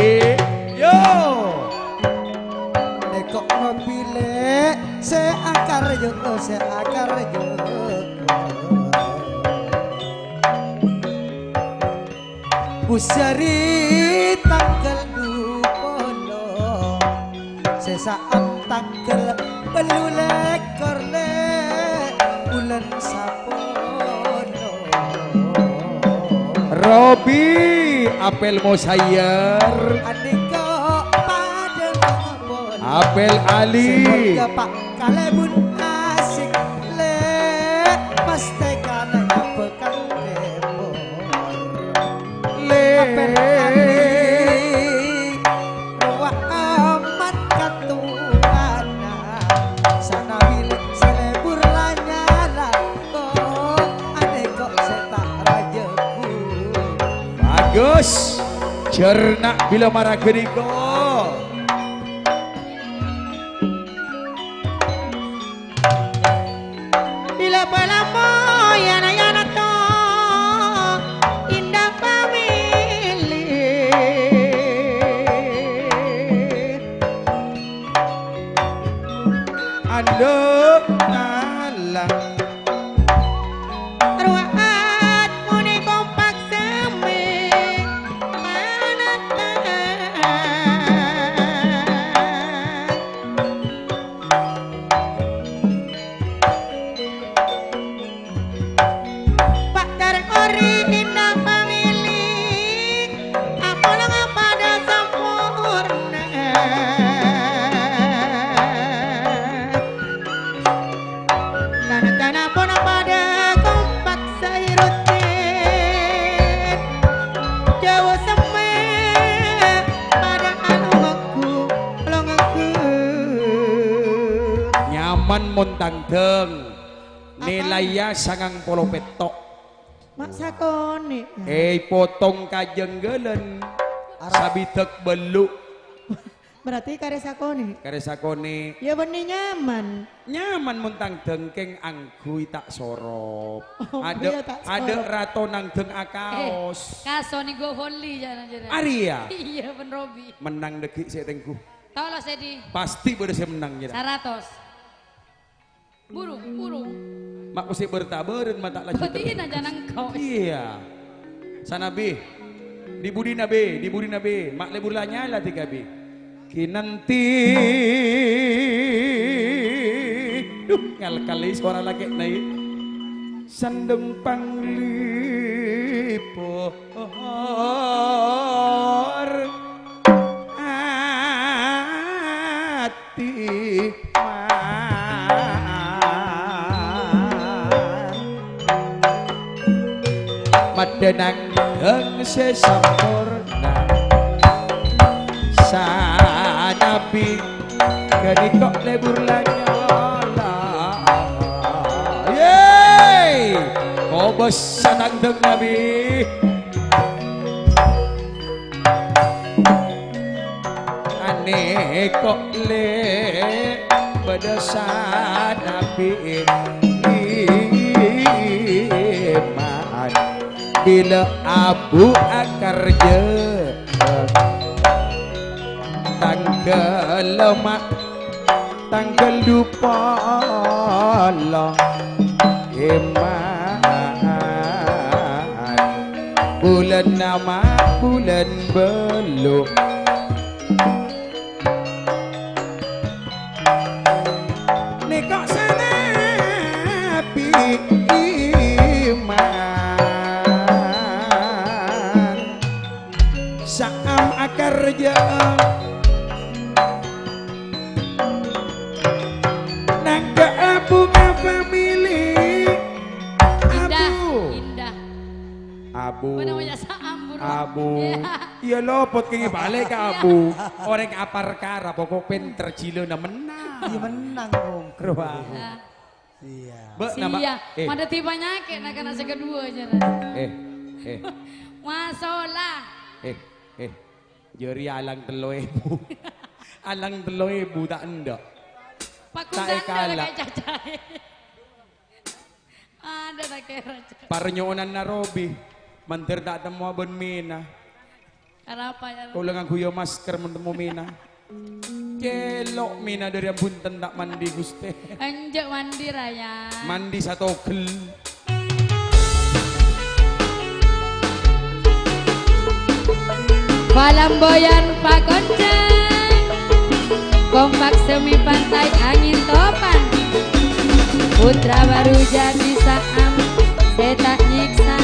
Yo! Teko' ngobile sè akar yo, sè akar yo. Busari tanggal dupolo, sè sa'at tanggal tellu lèkor, le, bulan sapolo. Robi. Apel Mosayyar. Andika padha mawon. Apel Ali. Semoga Pak kalebur asik, lek pas tekan nyampekang kebon. Lek. Apel Ali. Rowa amat katuana. Sanabi lek selebur lanyala. Kok ane kok seta rajaku. Bagus. Cerna bila mara ganeka. Bila palamo yana-yana to indah pamili. Anduk Allah. Rowaat muni kompak sami manata. Pak Darek ori indah pamili, apolong padha sampurna. Kana-kana pon padha kompak sairutin, jauh semme padha alongaku, alongaku. Nyaman mon tangdeng. Apa? Nilaiya sangang polo petto'. Ma' sakone'. Eh, potong ka jenggalan. Ara- Sabidhek bellu'. Berarti kare sakone'. Kare sakone'. Ya, benne nyaman. Nyaman mon tang dengkeng angghuy ta' sorop. Oh, adek, iya, ta' adek sorop. Rato nang deng akaos. Eh, kaso nigo volley jana-jana. Aria. Iya, Ben Robi. Menang degi se tenggu. Tolo sedi. Pasti bade se menang jana. Saratos. Buru, buru. Ma' kose bertabaran mata laju. Bodi ter- na janang kau. Iya. Sanabi. Di budi nabi, di budi nabi. Ma' lebur la nyala tiga bi. Kinanti. Duh, ngal kali suara laki nai. Sandeng panglipo. Or ati man. Madhenang deng se samporna. Sanabi Ganeka lebur la nyala. Yeay! Kobes sanang deng Nabi. Ane kok le bada sanabi iman. Bila abu akarja. Tanggal lema, tanggal dupolo, eman. Bulan nama, bulan belu. Neka sanabi iman. Sa'am akarja. Nangka abu ka famili. Indah, abu. Indah. Abu. Apa namanya? Sa'am, buru. Abu. Iya. Iya, lopot kenge balik ka abu. Iya. Orang apa perkara, pokok pinter jilana menang. Iya, menang, Om. Rowa. Iya. Iya. Mbak, nama, iya. Eh. Mana tiba nyake nak anak sekedua aja. Eh, eh. Masalah. Eh, eh. Jari alang tello ebu. Alang tello ebu tak endak. Paku tak sandal ekala. Kayak cacai. Ada tak kira. Parnyo'onanna Robi. Manter tak temu aben Mina. Kenapa ya? Kaula ngangguya masker men temu Mina. Celok Mina dari ampun tak mandi, Guste. Enjek mandi, Raya. Mandi satogel. Palamboyan pakoncang, kompak semi pantai angin topan. Putra baru jadi sa'am, se ta' nyiksa.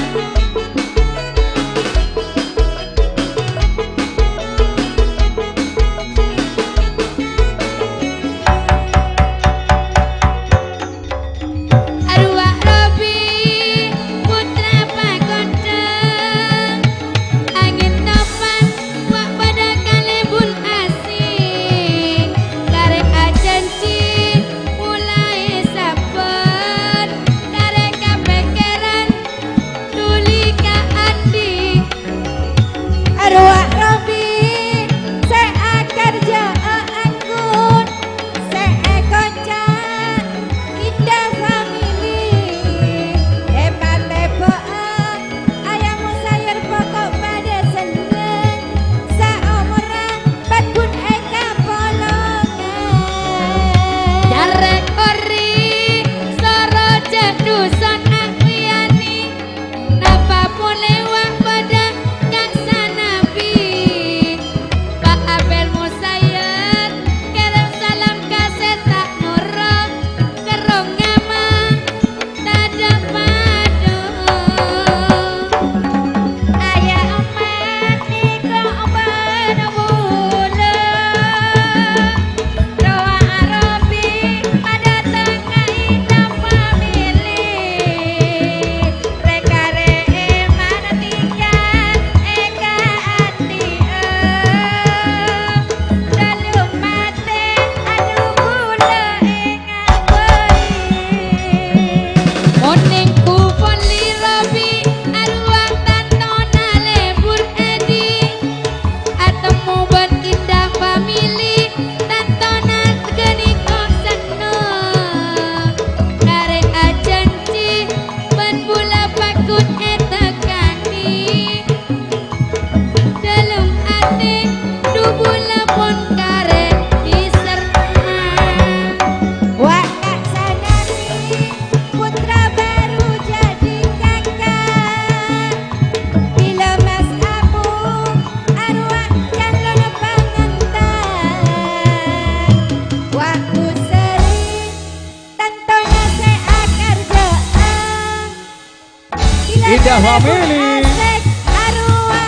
Family. Asik, arowa,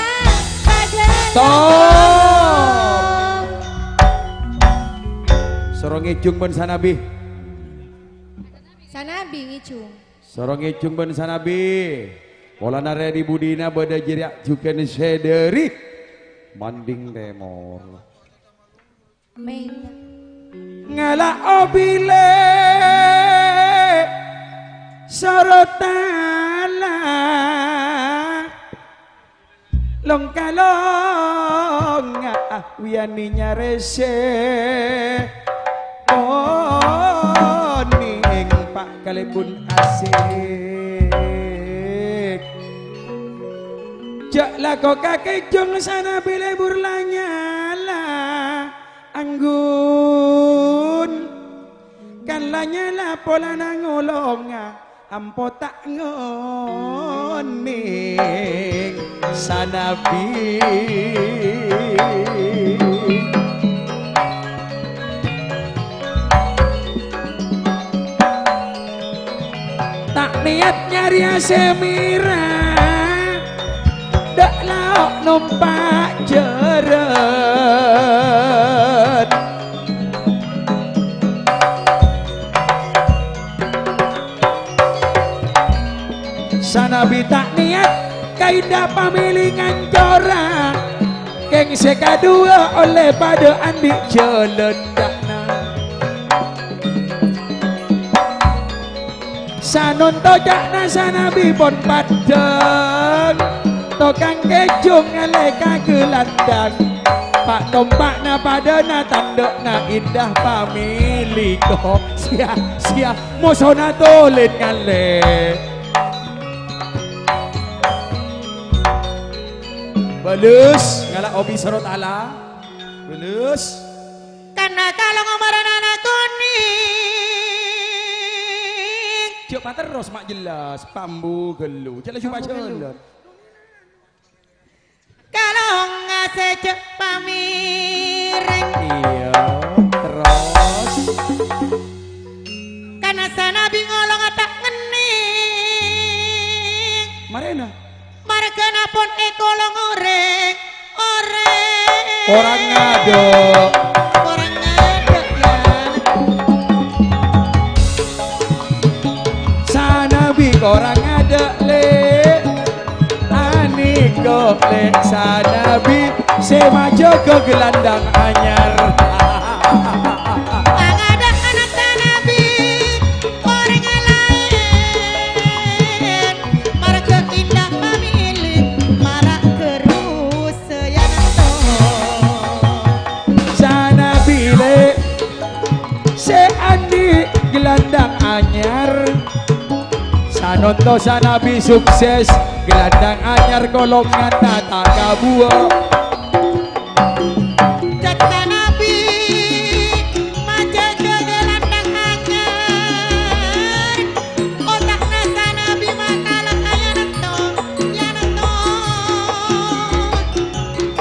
padha Tom. Soro ngejung bân sanabi. Sanabi ngejung. Soro ngejung bân sanabi. Polana rè di budina bâdâ jârèya jhughân sè dâri Manding Tèmor. Mènta. Ngala' obilè soro tala. Long-kalongnga wiyani nyarèsè onèng pa' kalèbun asik. Jhâ' lako kakejjhung sanabi lebur la nyala anggun. Kan la nyala polana ngolonga ampo ta' ngonèng sanabi. Ta' niyat nyarèya sè mèra, dâ' lao' nompa' jhârân. Sanabi ta' niyat kaèndah pamèlè ngancora. Kèng sè kaduwâ ollè padâ andi' jhâlân ca'na. Sanonto ca'na sanabi pon paddhâng, tokang kejjhung ngalèka ghelandhâng. Pa'-tompa'na padâna tandhâ'na èndah pamèlè ko. Siya, siya, mosona tolèn ngalè. Bâlus, ngala' obi soro tala. Bâlus. Kana kalong marana konèng. Jhâ' paterros, ma' jelas. Pambu ghâllu. Jelas Pambu ghâllu. Jhâ' pajhâlân. Kalong ngasè jhâ' pamèrèng. Iyâ, terros. Kana sanabi ngolonga ta' ngennèng. Marèna. Marghâna pon èkolong orèng, orèng. Korang ngadâ'. Korang ngadâ', yâ. Sanabi korang ngadâ', Lè'. Anèko, Lè', sanabi sè majâgâ ghelandhâng anyar. Pangadâ'ânna sanabi orèng laèn, marghâ èndah pamèlè, mara ghârus sè yanto. Sanabi Lè' sè andi' ghelandhâng anyar. Sanonto sanabi sukses, ghelandhâng anyar kolonganna ta' kabuwâ. Ca'na Nabi, majâgâ ghelandhâng anyar. Ota'na sanabi makala kaya nanto, ya nanto.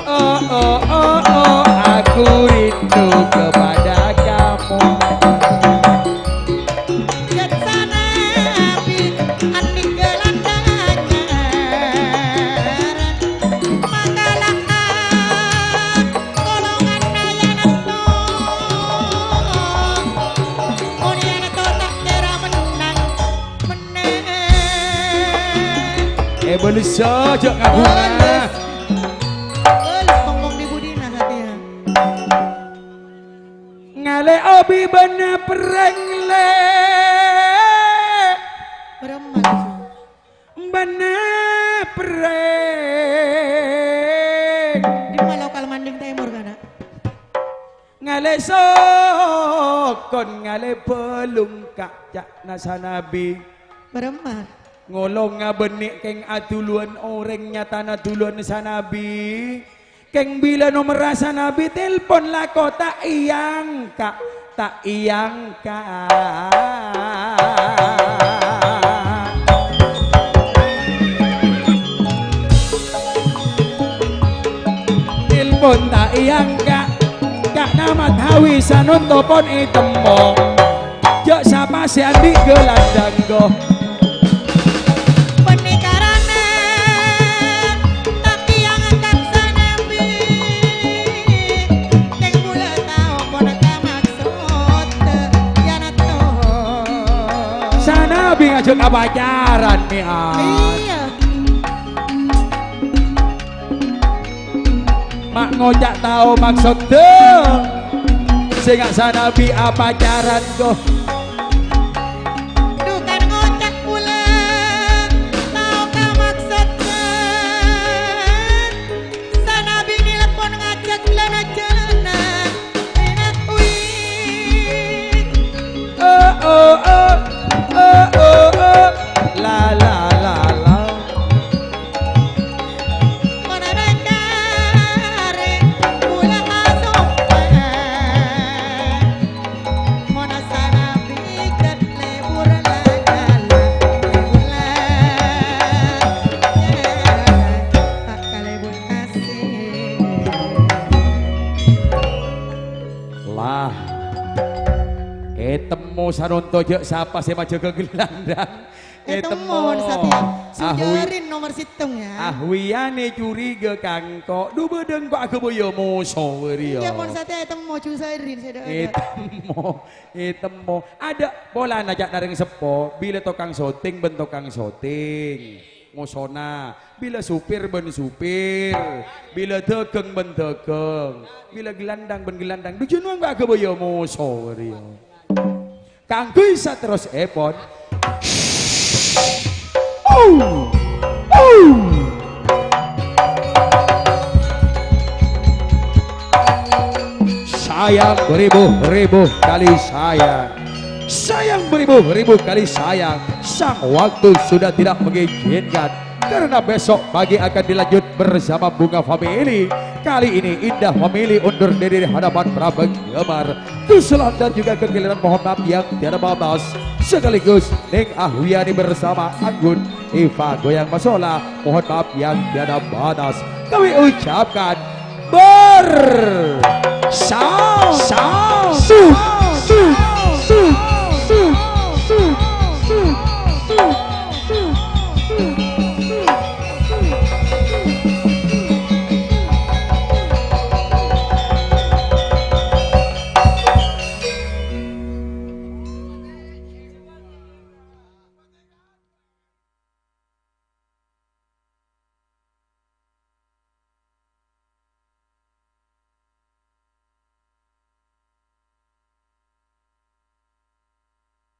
Oh, oh, oh, oh, aku rindu kepada kamu. Ca'na Nabi, andhi' ghelandhâng anyar. Makala kolonganna ya nanto. Mon ya nanto ta' kèra mennang mennèng. Eh, bâlessa, jhâ' ngabunga. Bâles. Bâles, ngomong di budina satèya. Ngalè obi bâna perrèng, Lè'. Bârâmma, Gus? Bâna perrèng. Dimma lokal Manding Tèmor, kana'? Ngalè sokon, ngalè bâlung, Ka', ca'na sanabi. Bârâmma? Ngolonga bânnè kèng aduluwân orèng nyatana duluwân sanabi. Kèng bilâ nomerra sanabi telpon lako ta' èangka', ta' èangka'. Telpon ta' èangka', Ka' Namat Hawi sanonto pon ètemmo. Jhâ' sapa sè andhi' ghelandhâng, go. Panèkarana Jhâ' apacaran, Mi'an. Iyâ. Ma' ngoca' tao maksodda. Sènga' sanabi apacaran, ko. Dhu kan ngoca' pula, tao ka maksodda. Sanabi nèlpon ngajhâk lan-ajhâlânan. Enak, wih. Oh, oh, oh. Oh, oh, oh. La, la, la, la. Mon ana' karè, mula asompè. Mon sanabi ket lebur la, la, la, lebur la. Tak kalebur kasih. Lah, ètemmo sanonto jhâ' sapa sè majâgâ gelandang. Ètemmo, Mon Satya. Ahwi-, Sujarin nomor sèttong, ya. Ahwiyane curiga kangko. Dhu bâdhân kok aghâbây moso, wèri, ya. Iyâ, Mon Satya ètemmo Sujarin, sè dâ'-adâ'. Ètemmo, ètemmo. Adâ' polana ca' narèng seppo, bilâ tokang soting bân tokang soting. Mosona, bilâ supir bân supir, bilâ dhâghâng bân dhâghâng, bilâ gelandang bân gelandang. Dhu jhâ' nongko aghâbây moso, wèri. Kaangghuy saterrossèpon. Au! Au! Sayang beribu-ribu kali sayang. Sayang beribu-ribu kali sayang. Sang waktu sudah tidak mengizinkan. Karena besok pagi akan dilanjut bersama Bunga Family. Kali ini Indah Family undur diri di hadapan para penggemar. Kuslantar juga kekeliruan mohon maaf yang tiada batas. Sekaligus Neng Ahwiani bersama Anggun Iva Goyang Masola. Mohon maaf yang tiada batas. Kami ucapkan bersama.